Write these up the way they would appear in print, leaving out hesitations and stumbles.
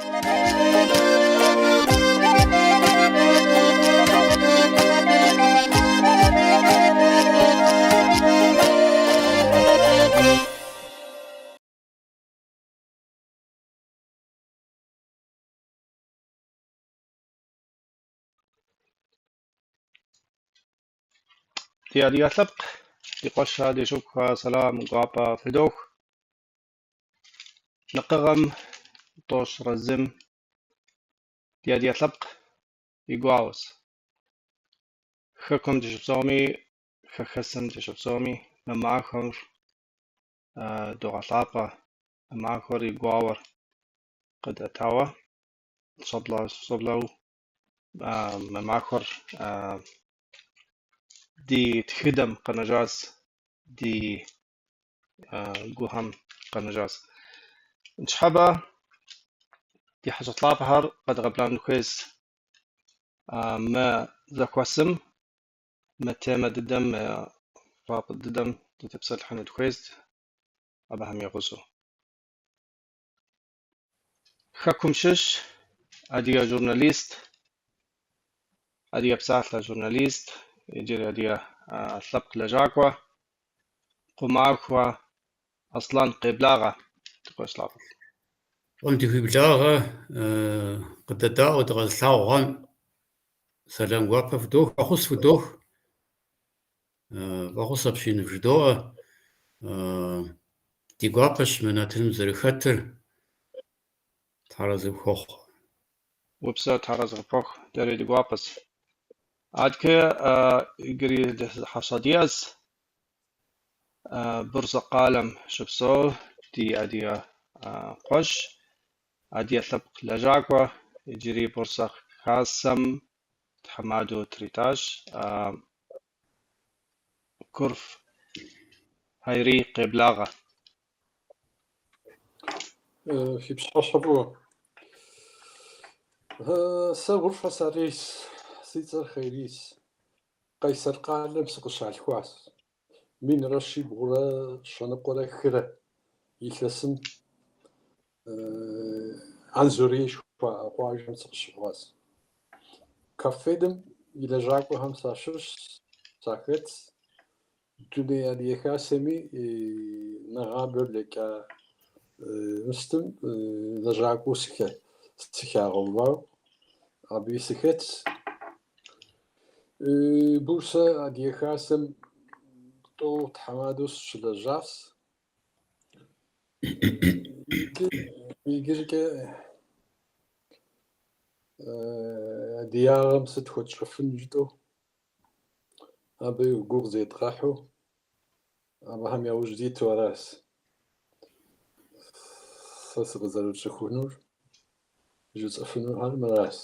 Ди адыгэ лъэпкъ, ди къуэшхэ, ди шыпхъухэ, сэлам гуапэ фыдох. Накъыгъэм 31-м ди адыгэ лъэпкъ и гуауэщ. Хэкум дыщыпсэуми, хэхэсым дыщыпсэуми, мы махуэр догъэлъапӏэ, мы махуэр и гуауэр къыдэтауэ, щӏэблэ-щӏэблэу мы махуэр ди тхыдэм къэнэжащ, ди гухэм къэнэжащ. Ныщхьэбэ ди хьэщӏэ лъапӏэхэр къэдгъэблэгъэн дыхуейщ мы зэхуэсым, мы темэ дыдэм, мы лъапӏэ дыдэм дытепсэлъыхьыну дыхуейщ абыхэм я гъусэу. Хэкум щыщ адыгэ журналист, Адыгэ псалъэ журналист, иджыри адыгэ лъэпкъ лэжьакӏуэ Къумахуэ Аслъэн къеблагъэ, ди къуэш лъапӏэ. Фӏым дыхуиблагъэ, къыдэдаӏуэ дыкъэзылъагъухэм сэлам гуапэ фыдох, фӏэхъус фыдох, фӏэхъус апщий нывжыдоӏэ. Ди гуапэщ мы нэтыным зэрыхэтыр. Тхьэразэ къыпхуэхъу. Упсэу, Тхьэразэ къыпхуэхъу, дэри ди гуапэщ. Адэкӏэ иджыри хьэщӏэ диӏэщ. Бурсэ къалэм щыпсэу ди адыгэ къуэш, адыгэ лъэпкъ лэжьакӏуэ, иджыри Бурсэ Хасэм тхьэмадэу тритащ. Курф Хайри къеблагъэ. Фи пщыхьэщхьэ фӏыуэ. Сэ Урфэ сарейщ, си цӏэр Хайрийщ. Къайсэр къалэм сыкъыщалъхуащ. 1123 илъэсым Анзорей жыхуаӏэ къуажэм сыкъыщыхъуащ. КАФФЕД-м и лэжьакӏуэхэм сащыщщ, сахэтщ. Дуней Адыгэ Хасэми нэгъабэ блэкӏа мыстым лэжьакӏуэу сыхагъэувау абыи сыхэтщ. Бурсэ Адыгэ Хасэм тӏэу тхьэмадэу сыщылэжьащ. Иджыркӏэ адыгагъэм сыт хуэтщӏэфын жытӏэу абы гугъу зедгъэхьу, абыхэм яужь диту аращ. Сэ сыкъызэрыпцӏыхунур, жысӏэфынухэр мыращ.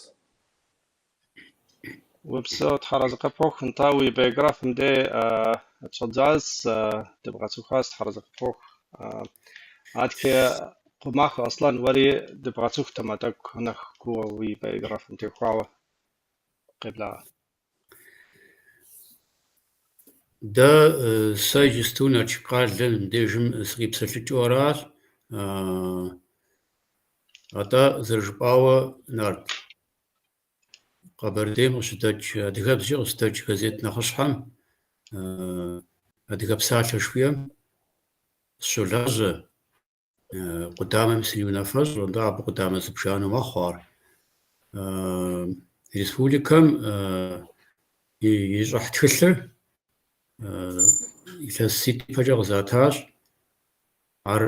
Упсэу, Тхьэразэ къыпхуэхъу. Нтӏэ, уи биографием де тщӏэдзащ, дыбгъэцӏыхуащ, Тхьэразэ къыпхуэхъу. Адэкӏэ Къумахуэ Аслъэн, уэри дыбгъэцӏыхутэмэ тӏэкӏу нэхъ кууэ уи биографием теухуауэ къеблагъэ. Дэ сэ иджысту Налшык къалэм дежым сыкъипсэлъыкӏыу аращ. Атӏэ, зэрыжыпӏауэ, Нарт, Къэбэрдейм къыщыдэкӏ, адыгэбзэкӏэ къыщыдэкӏ газет нэхъыщхьэм, Адыгэ псалъэ жыхуиӏэм сыщолажьэ. Къудамэм сриунафэщӏ, нтӏэ абы къудамэ зыбжанэу мэхъу ар. Республикэм и щӏыхь тхылъыр илъэситӏ ипэкӏэ къызатащ. Ар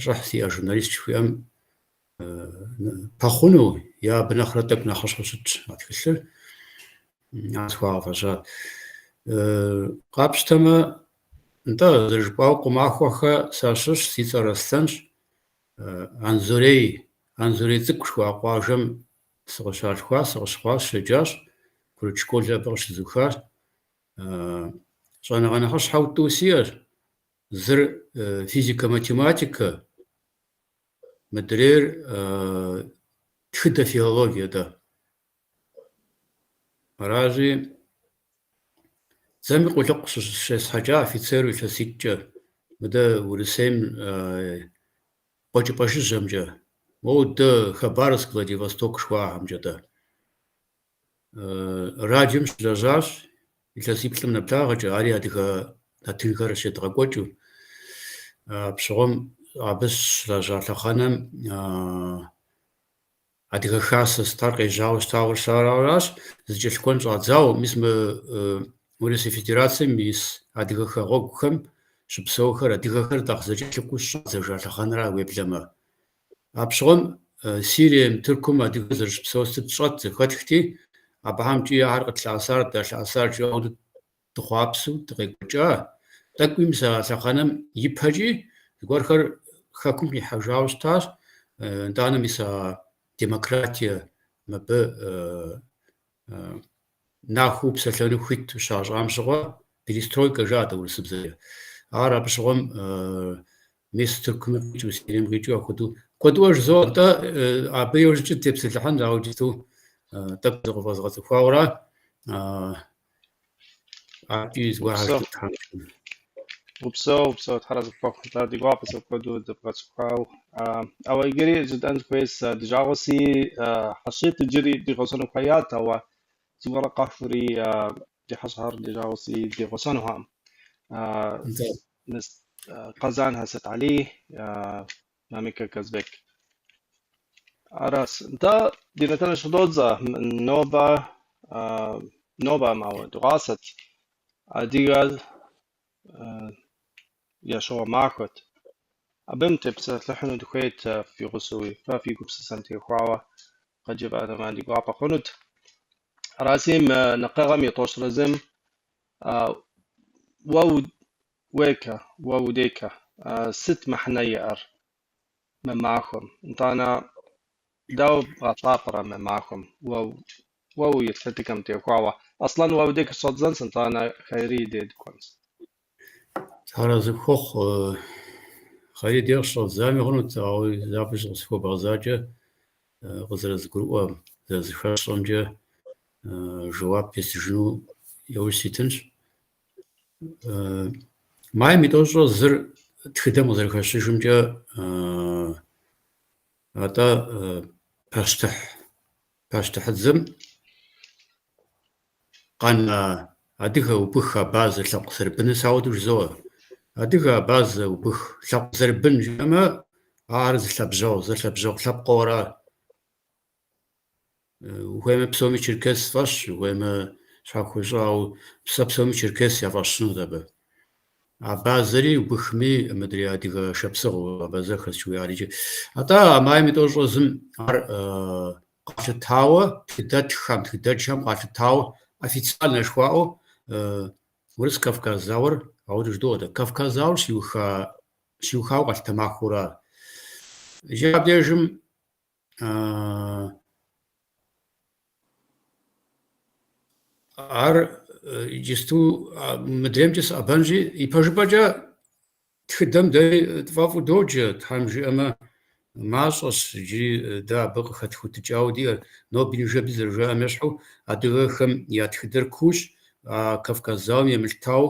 щӏыхь зиӏэ журналист жыхуиӏэм пэхъуну е абы нэхърэ тӏэкӏу нэхъыщхьэу щытщ а тхылъыр. Ар схуагъэфэщат. Къапщтэмэ, нтӏэ, зэрыжыпӏауэ, Къумахуэхэ сащыщ, си цӏэр Аслъэнщ. Анзорей, Анзорей цӏыкӏу жыхуаӏэ къуажэм сыкъыщалъхуа, сыкъыщыхъуащ, щеджащ, курыт школыр абы къыщызухащ. Щӏэныгъэ нэхъыщхьэу тӏу сиӏэщ. Зыр физикэ-математикэ, мыдрейр тхыдэ филологие дэ. Аращи, дзэми къулыкъу щесхьэкӏа офицеру илъэситӏкӏэ, мыдэ Урысейм Къуэкӏыпӏэ жыжьэмкӏэ, Модэ Хабаровск, Владивосток жыхуаӏэхэмкӏэ-тӏэ. Радиом щылэжьащ илъэсиплӏым нэблагъэкӏэ, ари адыгэ нэтынхэр щедгъэкӏуэкӏыу. Апщыгъуэм абы щылэжьа лъэхъэнэм Адыгэ Хасэ сытар къежьауэ щытауэ аращ, зэкӏэлъыкӏуэн щӏадзауэ, мис мы Урысей Федерацэм ис адыгэ хэгъуэгухэм щыпсэухэр, адыгэхэр нэхъ зэкӏэлъыкӏуэу щыщӏадзэжа лъэхъэнэра уеблэмэ. Апщыгъуэм Сирием, Тыркум адыгэ зэрыщыпсэур сыт тщӏэт, зэхэтхти, абыхэмкӏи ахэр къытлъэӏэсар, далъэӏэсар жиӏэу дыхъуапсэу дыкъекӏуэкӏа. Тӏэкӏуи мис а лъэхъэнэм ипэкӏи зыгуэрхэр хэкум къихьэжауэ щытащ. Нтӏанэ мис а демократие мыбы нахуэу псэлъэну хуит щащӏам щыгъуэ, перестройкэ жаӏэ урысыбзэкӏэ. Ар абы щыгъуэм мис Тыркуми къикӏыу, Сирием къикӏыу апхуэдэу куэдыӏуэ жызоӏэ. Нтӏэ, абы иужькӏэ дытепсэлъыхьын, ауэ иджыпсту тӏэкӏу зыкъыфӏэзгъэцӏыхуауэра. Адэкӏи зыгуэрхэр Упсэу. жытӏэнщ. Упсэу, упсэу, Тхьэразэ пхуэхъу. Нтӏэ, ди гуапэщ апхуэдэу дыбгъэцӏыхуау. Ауэ иджыри жытӏэн хуейщ, ди жагъуэси хьэщӏитӏ иджыри дигъусэну хуеят, ауэ зыгуэрэ къэхъури ди хьэщӏэхэр ди жагъуэси дигъусэнухэкъым. Нтӏэ. Мис Къэзанхэ Сэталий, Мамикэ Казбек. Аращ. Нтӏэ, ди нэтыныр щыдодзэ нобэ, нобэ ауэ дыгъуасэт, адыгэ я щыгъуэ махуэт. Абым тепсэлъыхьыну дыхуейт фи гъусэуи, фэ фи гупсысэм теухуауэ къыджефӏэнумэ ди гуапэ хъунут. Араси, мы накъыгъэм и 31-м уэ уекӏэ, уэ удекӏэ, сыт мыхьэнэ иӏэр мы махуэм? Нтӏанэ, дауэ бгъэлъапӏэрэ мы махуэм уэ уи еплъытыкӏэм теухуауэ? Аслъэн, уэ удей къыщӏэддзэнщ, нтӏанэ Хайри дей дыкӏуэнщ. Тхьэразэ пхухъу, Хайри дей къыщыщӏэддзами хъунут, ауэ япэу зыкъысхуэбгъэзакӏэ къызэрызгурыӏуэм, зэрызыхэсщӏэмкӏэ жэуап естыжыну яужь ситынщ. Майм и 31-р тхыдэм къызэрыхэщыжымкӏэ, атӏэ пащтыхь, пащтыхьыдзэм къэна адыгэ, убых, абазэ лъэпкъ зэрыбыныр сэ ауэдэу жызоӏэ. Адыгэ, абазэ, убых лъэпкъ зэрыбын жиӏэмэ, ар зы лъэбжьэгъу, зэлъэбжьэгъу лъэпкъыу ара. Ухуеймэ псоми черкес фӏэщ, ухуеймэ щхьэхуэ щӏы, ауэ сэ псоми черкес яфӏэсщынут абы. Абазэри убыхми мыдрей адыгэ шапсыгъ абазэхэс жыхуиӏар иджы. Атӏэ а майм и 31-м ар къалъытауэ, тхыдэтххэм, тхыдэджхэм къалъытауэ, официальнэ жыхуаӏэу Урыс-Кавказ зауэр, ауэдэу жыдоӏэ дэ, Кавказ зауэр щиухауэ къалъытэ махуэу ара. Иджы абдежым Ар иджысту мыдреймкӏэ сыӏэбэнщи, ипэжыпӏэкӏэ тхыдэм дэри тфӏэфӏу доджэ, Тхьэм жиӏэмэ, мащӏэщ иджыри дэ абы къыхэтхутыкӏауэ диӏэр. Ноби ныжэби зэрыжаӏэм ещхьу, адыгэхэм я тхыдэр куущ, а Кавказ зауэм емылъытауэ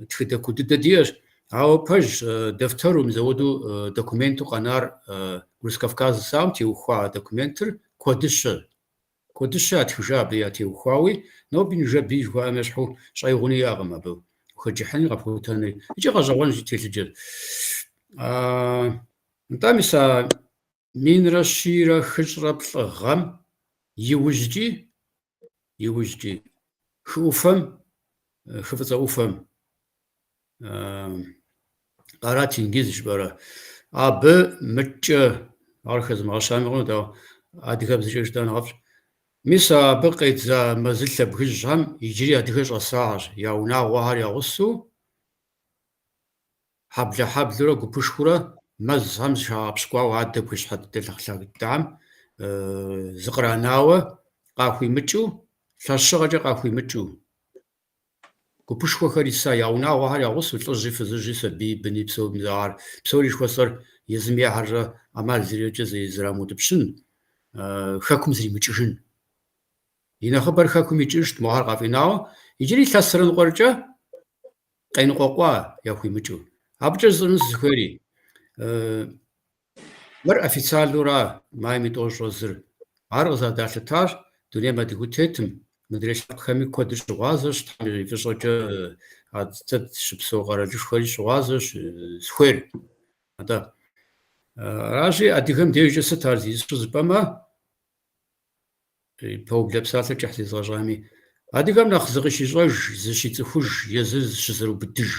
Тхыдэ куу дыдэ диӏэщ, ауэ пэжщ, дэфтэру, мис ауэдэу документу къэнар Урыс-Кавказ зауэм теухуа документыр куэдыщэ. Куэдыщэ ятхыжа абы ятеухуауи, ноби ныжэби жыхуаӏэм ещхьу щӏэи гъуни иӏэкъым абы ухэджыхьыни къэпхутэни. Икӏи гъэщӏэгъуэнщ, телъыджэщ. Нтӏэ, мис а 1143 гъэм иужькӏи, Иужькӏи, хы ӏуфэм, хы Фӏыцӏэ ӏуфэм, Къара Тенгиз жыпӏэрэ, абы мыткӏэ, ар хэзмыгъэщами хъунут, ауэ адыгэбзэкӏэ жытӏэ нэхъыфӏщ. Мис абы къедза мэзылъэ бгыжьхэм иджыри адыгэ щӏэсахэщ, я унагъуэхэр я гъусэу, Хьэблэ-хьэблэурэ гупышхуэрэ мэзхэм зыщагъэпщкӏуауэ адэ бгыщхьэ дыдэ нэхъ лъагэ дыдэхэм зыкъранауэ къахуимыкӏыу, лъэщыгъэкӏэ къахуимыкӏыу. Гупышхуэхэр иса я унагъуэхэр я гъусэу, лӏыжьи, фызыжьи, сабии, быни, псоми ар псори жыхуэсӏэр езым ейхэр ӏэмал зэриӏэкӏэ зэрамыутӏыпщын, хэкум зэримыкӏыжын. И нэхъыбэр хэкум икӏыжт, мохэр къафӏинауэ, иджыри илъэсрэ ныкъуэркӏэ къеныкъуэкъуа яхуимыкӏыу. Абыкӏэ жысӏэну сызыхуейри. Мыр официальнура майм и тӏощӏрэ зыр. Ар къызэдалъытащ дунейм адыгэу тетым, мыдрей лъэпкъхэми куэдыр щыгъуазэщ, Тхьэм и фӏыщӏэкӏэ а дэ дыщыпсэу къэралышхуэри щыгъуазэщ зыхуейр. Атӏэ, аращи, адыгэм дежкӏэ сыт ар зищӏысыр жыпӏэмэ, пэублэ псалъэ кӏыхь зезгъэщӏами, адыгэм нэхъ зыкъыщищӏэж, зыщицӏыхуж, езыр зыщызэрубыдыж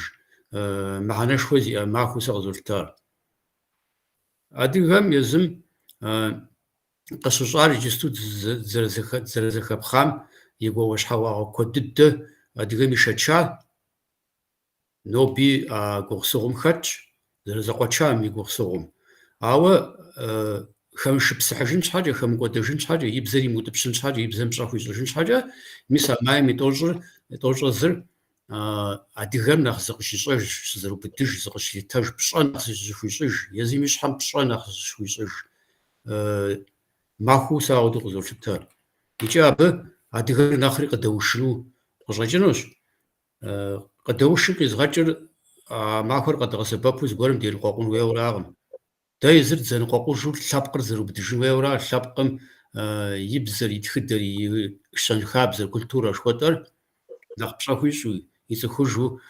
мыхьэнэшхуэ зиӏэ махуэу сэ къызолъытар. Адыгэм езым къыщыщӏар иджысту зэрызэхэпхъам и гуауэщхьэуагъэ куэд дыдэ адыгэм ишэча, Ноби а гугъусыгъум хэтщ, зэрызэкъуэчам и гугъусыгъум. Ауэ хэмышыпсыхьыжын щхьэкӏэ, хэмыкӏуэдэжын щхьэкӏэ, и бзэр имыутӏыпщын щхьэкӏэ, и бзэм пщӏэ хуищӏыжын щхьэкӏэ, мис а майм и тӏощӏрэ зыр адыгэм нэхъ зыкъыщищӏэж, щызэрубыдыж, зыкъыщилъытэж, пщӏэ нэхъ зыщыхуищӏыж, езым и щхьэм пщӏэ нэхъ зыщыхуищӏыж махуэу сэ ауэдэу къызолъытэ. Икӏи абы адыгэр нэхъри къыдэушыну къыщӏэкӏынущ. Къыдэушым къизгъэкӏыр а махуэр къэдгъэсэбэпу зыгуэрым деныкъуэкъун хуейуэракъым. Дэ езыр дызэныкъуэкъужу лъэпкъыр зэрыубыдыжын хуейуэра, лъэпкъым и бзэр, и тхыдэр, и щэнхабзэр, культурэ жыхуэтӏэр нэхъ пщӏэ хуищӏу, ицӏыхужу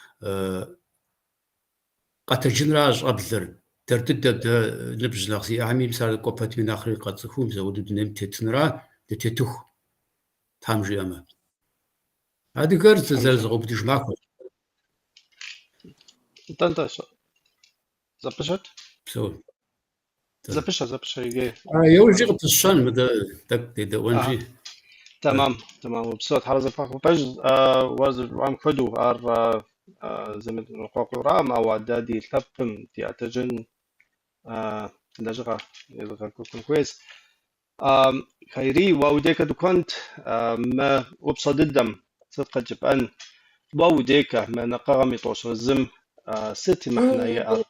къэтэджынра щӏэблэр. Дэр дыдэ дэ ныбжь нэхъ зиӏэхэми, мис ар кӏуэ пэтми нэхъри къэтцӏыхуу, мис апхуэдэу дунейм тетынра, дытетыху, Тхьэм жиӏэмэ. Адыгэр зэрызыкъэубыдыж махуэщ. Нтӏэ, нтӏэ, зэпыщэт? Псэу. Зэпыщэ, зэпыщэ иджы. Иужькӏи къыпысщэн, мыдэ тӏэкӏу дедэӏуэнщи. Тэмам, тэмам. Упсэу, Тхьэразэпэхъу. Пэж, уэ зэрыжыпӏам хуэдэу, ар зэмыныкъуэкъурам, ауэ дэ ди лъэпкъым диӏэтэжын лэжьыгъэ езыгъэкӏуэкӏын хуейщ. Хайри, уэ удекэ дыкӏуэнт мы упщӏэ дыдэм, сыт къыджепӏэн? Уэ удекэ мы накъыгъэм и 31-м сыт и мыхьэнэ иӏэр?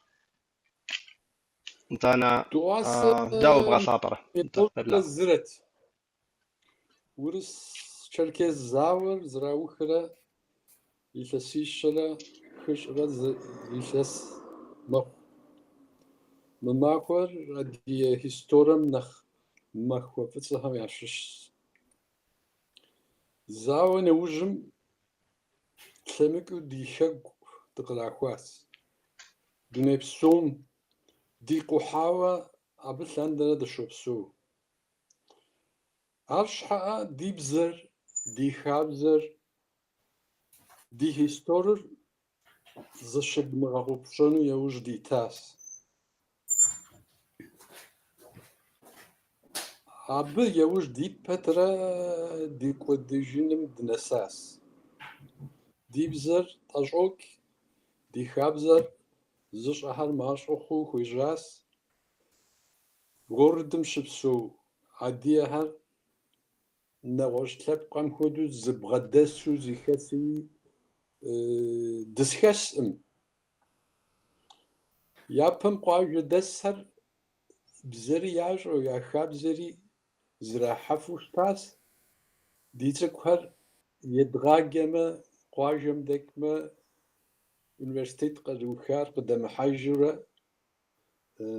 Итӏанэ Дыгъуасэ дауэ бгъэлъапӏэрэ? и 31-рэт. Урыс-Черкес зауэр зэраухрэ илъэсищэрэ хыщӏрэ зы илъэс мэхъу. Мы махуэр адыгэ историем нэхъ махуэ фӏыцӏэхэм ящыщщ. Зауэ нэужьым тлъэмыкӏыу ди хэку дыкърахуащ. Дуней псом дикъухьауэ абы лъандэрэ дыщопсэу. Арщхьэӏэ ди бзэр, ди хабзэр, ди исторыр зыщыдмыгъэгъупщэну яужь дитащ. Абы яужь дит пэтрэ ди кӏуэдыжыным дынэсащ. Ди бзэр тӏэщӏокӏ, ди хабзэр зыщӏэхэр мащӏэ хъуу хуежьащ. Городым щыпсэу адыгэхэр нэгъуэщӏ лъэпкъхэм хуэдэу зыбгъэдэсу зыхэсуи дызэхэскъым. Япэм къуажэ дэсхэр бзэри ящӏэу, я хабзэри зэрахьэфу щытащ. Ди цӏыкӏухэр едгъаджэмэ, къуажэм дэкӏмэ, университет къэзыухар къыдэмыхьэжурэ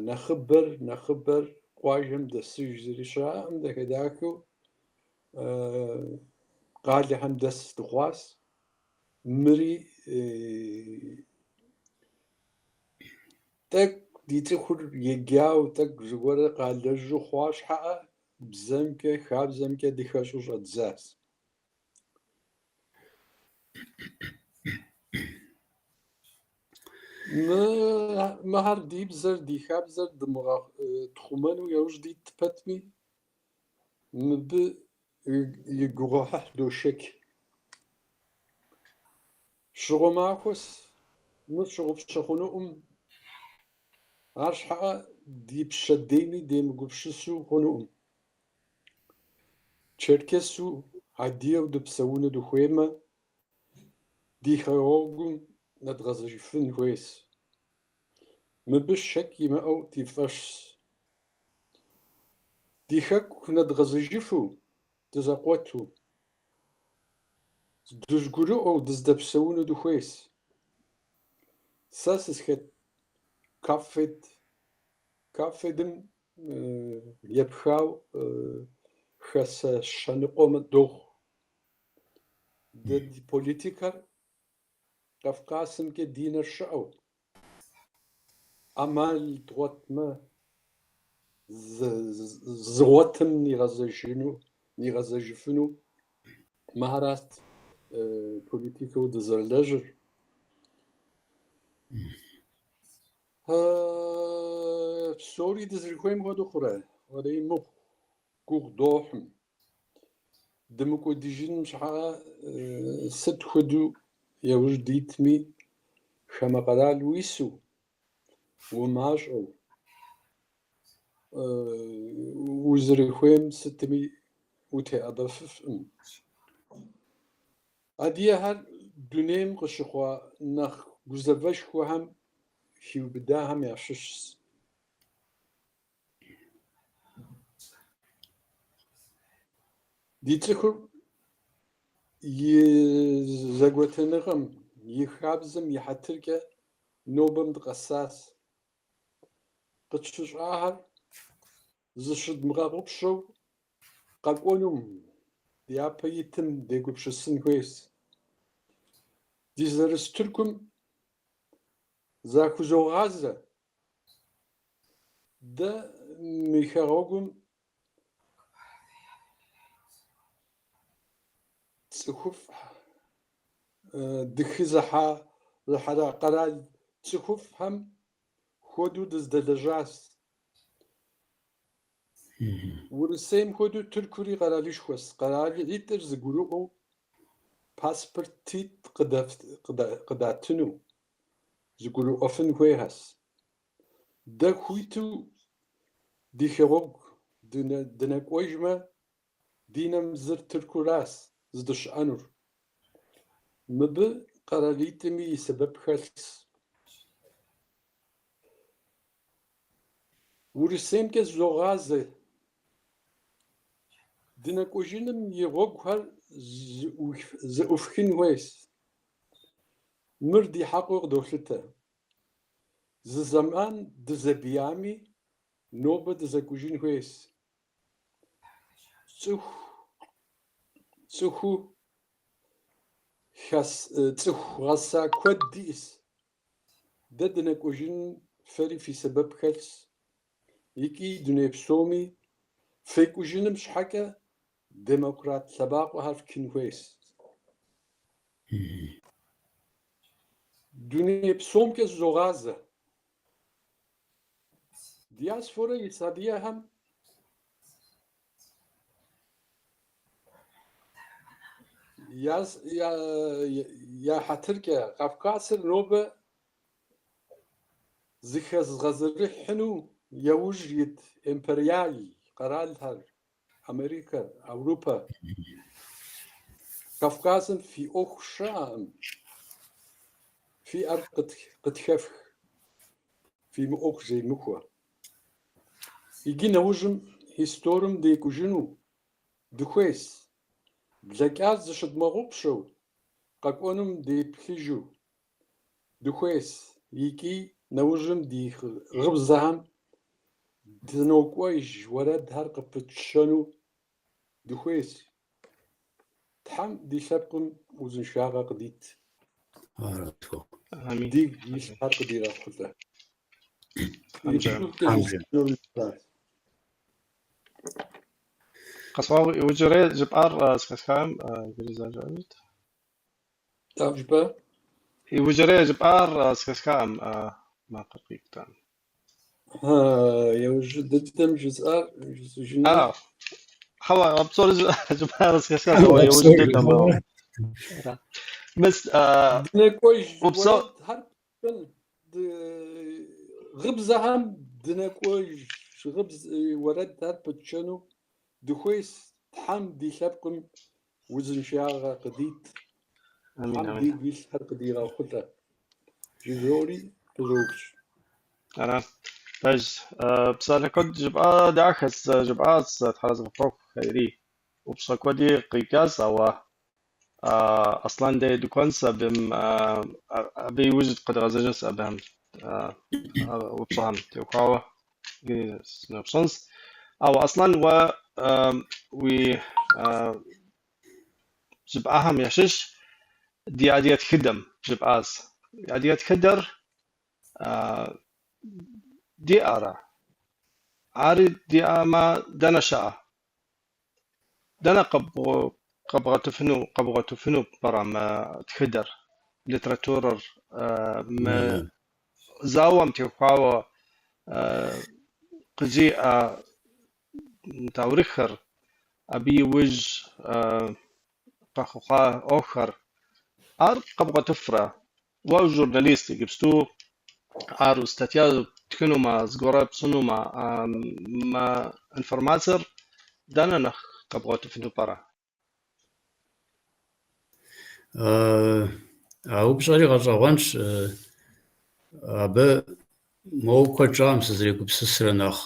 нэхъыбэр, нэхъыбэр къуажэм дэсыж зыри щыӏэкъым, дахэ-дахэу къалэхэм дэс дыхъуащ. Мыри тӏэкӏу ди цӏыхур еджауэ, тӏэкӏу зыгуэрэ къалэжьу хъуа щхьэӏэ бзэмкӏэ, хабзэмкӏэ дыхэщӏу щӏэддзащ. Мыхэр ди бзэр, ди хабзэр тхъумэну яужь дит пэтми, мыбы и гугъуехь дошэч. Щыгъуэ махуэщ, мыр тщыгъупщэ хъунукъым, арщхьэӏэ ди пщэдейми демыгупсысу хъунукъым. Черкесу, адыгэу дыпсэуну дыхуеймэ, ди хэгъуэгум нэдгъэзэжыфын хуейщ. Мыбы шэч имыӏэу ди фӏэщщ. Ди хэку нэдгъэзэжыфу, дызэкъуэту, дызэгурыӏуэу дыздэпсэуну дыхуейщ. Сэ сызыхэт КАФФЕД, КАФФЕДым. Епхау хэсэ щэ ныкъуэм дохъу. Дэ ди политикэр Кавказымкӏэ ди нэр щыӏэу, ӏэмал дгъуэтмэ, зыгъуэтым нигъэзэжыну, нигъэзэжыфыну мыхэрат политикэу дызэрылэжьыр. Псори дызэрыхуейм хуэдэу хъурэ? Ари мыхъу, гугъу дохьым. Дымыкӏуэдыжыным щхьэкӏэ сыт хуэдэу яужь дитми, хамэ къэрал уису, умащӏэу, узэрыхуейм сытми утеӏэбэфыфӏым. Адыгэхэр дунейм къыщыхъуа нэхъ гузэвэшхуэхэм хиубыдахэм ящыщщ. Ди цӏыхур и зэгуэтыныгъэм, и хабзэм и хьэтыркӏэ нобэм дыкъэсащ. Къытщыщӏахэр зыщыдмыгъэгъупщэу къэкӏуэнум, дяпэ итым дегупсысын хуейщ. Дызэрыс Тыркум захузогъазэ. Дэ мы хэгъэгум цӏыхуфӏ дыхызыхьа къэрал цӏыхуфӏхэм хуэдэу дыздэлэжьащ. Урысейм хуэдэу Тыркури къэралышхуэщ. Къэралитӏыр зэгурыӏуэу паспортитӏ къыдатыну зэгурыӏуэфын хуейхэщ. Дэ хуиту ди хэгъэгу дынэкӏуэжмэ, ди нэм зыр Тыркуращ зыдыщыӏэнур. Мыбы къэралитӏми и сэбэп хэлъщ. Урысеймкӏэ зызогъазэ. Дынэкӏуэжыным и гъуэгухэр зэӏуфхын хуейщ. Мыр ди хьэкъыу къыдолъытэ. Зы зэман дызэбиями, нобэ дызэкӏужын хуейщ. Цӏыху гъэса куэд диӏэщ. Дэ дынэкӏуэжыным фэри фи сэбэп хэлъщ. Икӏи дуней псоми фекӏужыным щхьэкӏэ демократ лъэбакъуэхэр фчын хуейщ. Дуней псомкӏэ зызогъазэ. Диаспорэ ис адыгэхэм я хьэтыркӏэ Кавказыр нобэ зыхэзыгъэзэрыхьыну яужь ит империал къэралхэр, Америкэр, Европэ. Кавказым фи ӏуэху щыӏэкъым, фи ӏэр къытхэфх, фи мыӏуэху земыхуэ. Иджы нэужьым историем декӏужыну дыхуейщ, блэкӏар зыщыдмыгъэгъупщэу, къэкӏуэнум деплъыжу дыхуейщ икӏи нэужьым ди гъыбзэхэм дынокӏуэж уэрэдхэр къыпытщэну дыхуейщ. Тхьэм ди лъэпкъым узыншагъэ къыдит. Дигу илъхэр къыдигъэхъулӏэ. Къэсӏуауэ иужьрей жыпӏар зэхэсхам иджыри. Дауэ жыпӏа? Иужьрей жыпӏар зэхэсхам макъыр къикӏтам. Иужь дыдэм жысӏар жысӏэжыну. Хьэуэ, а псори жыпӏар зэхэсхащ, ауэ иужь дыдэм. Мис Дынэкӏуэж уэрэдхэр гъыбзэхэм дынэкӏуэж уэрэдхэр пытщэну дыхуейщ. Тхьэм ди лъэпкъым узыншагъэ къыдит. Тхьэм дигу илъхэр къыдигъэхъулӏэ. Жызори къызоупщӏ. Ара, пэжщ. Псалъэ куэд жыпӏа дахэщ, жыпӏащ, Тхьэразэ къыпхуэхъу, Хайри. Упщӏэ куэди къикӏащ, ауэ Аслъэн дей дыкӏуэнщ абым, абы иужь къэдгъэзэжынщ абыхэм упщӏэхэм теухуауэ. Сыноупщӏынщ. Ауэ Аслъэн, уэ уи жыпӏахэм ящыщ ди адыгэ тхыдэм жыпӏащ. Адыгэ тхыдэр диӏэрэ? Ари диӏэмэ, дэнэ щыӏэ? Дэнэ къэбгъуэтыфыну пӏэрэ мы тхыдэр, литературэр, мы зауэм теухуауэ къыджиӏэ таурыхъхэр, абы иужь къэхъуа ӏуэхухэр? Ар къэбгъуэтыфрэ? Уэ журналист иджыпсту ар статья птхынумэ, зыгуэрэ пщӏынумэ, мы информациер дэнэ нэхъ къэбгъуэтыфыну пӏэрэ? А упщӏэри гъэщӏэгъуэнщ. Абы моуэ куэд щӏам сызэрегупсысрэ нэхъ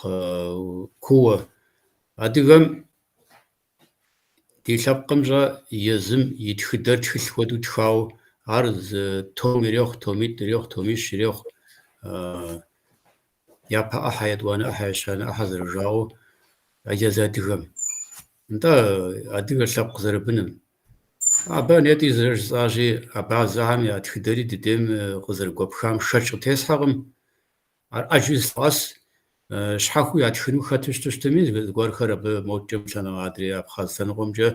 кууэ. Адыгэм ди лъэпкъым-щэ езым и тхыдэр тхылъ хуэдэу тхауэ, ар зы том ирехъу, томитӏ ирехъу, томищ ирехъу, япэ ӏыхьэ, етӏуанэ ӏыхьэ, ещанэ ӏыхьэ зэрыжаӏэу, езы адыгэм. Нтӏэ, адыгэ лъэпкъ зэрыбыным. Абы нетӏи зэрыжысӏащи, абазэхэм я тхыдэри дыдейм къызэрыгуэпхам шэч къытесхьэкъым. Ар ӏэджэу зылъэӏэс, щхьэхуэу ятхыну хэту щыту щытми, зыгуэрхэр абы моткӏэ лъэныкъуэ адрей абхъаз лъэныкъуэмкӏэ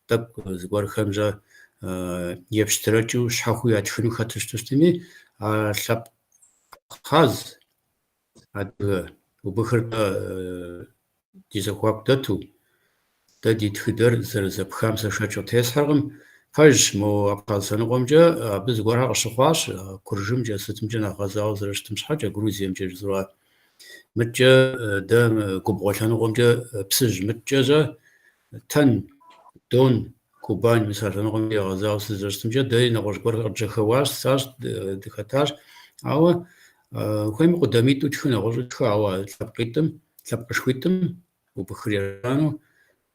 тӏэкӏу зыгуэрхэмкӏэ епщтырэкӏыу щхьэхуэу ятхыну хэту щыту щытми, а лъэпкъ абхъаз, адыгэ, убыхыр ди зэхуаку дэту, дэ ди тхыдэр зэрызэпхам сэ шэч къытесхьэркъым. Пэжщ, мо абхъаз лъэныкъуэмкӏэ абы зыгуэрхэр къыщыхъуащ, Куржымкӏэ, сытымкӏэ нэхъ гъэзауэ зэрыщытым щхьэкӏэ, Грузиемкӏэ жызоӏэ. Мыткӏэ дэ губгъуэ лъэныкъуэмкӏэ Псыжь, мыткӏэ-щэ Тэн, Дон, Кубань, мис а лъэныкъуэмкӏэ егъэзауэ сызэрыщытымкӏэ, дэри нэгъуэщӏ гуэрхэр къыджьэхэуащ, сащ, дыхэтащ. Ауэ хуейми къудамитӏу тхы, нэгъуэщӏу тхы, ауэ лъэпкъитӏым, лъэпкъышхуитӏым убыхыр ещанэу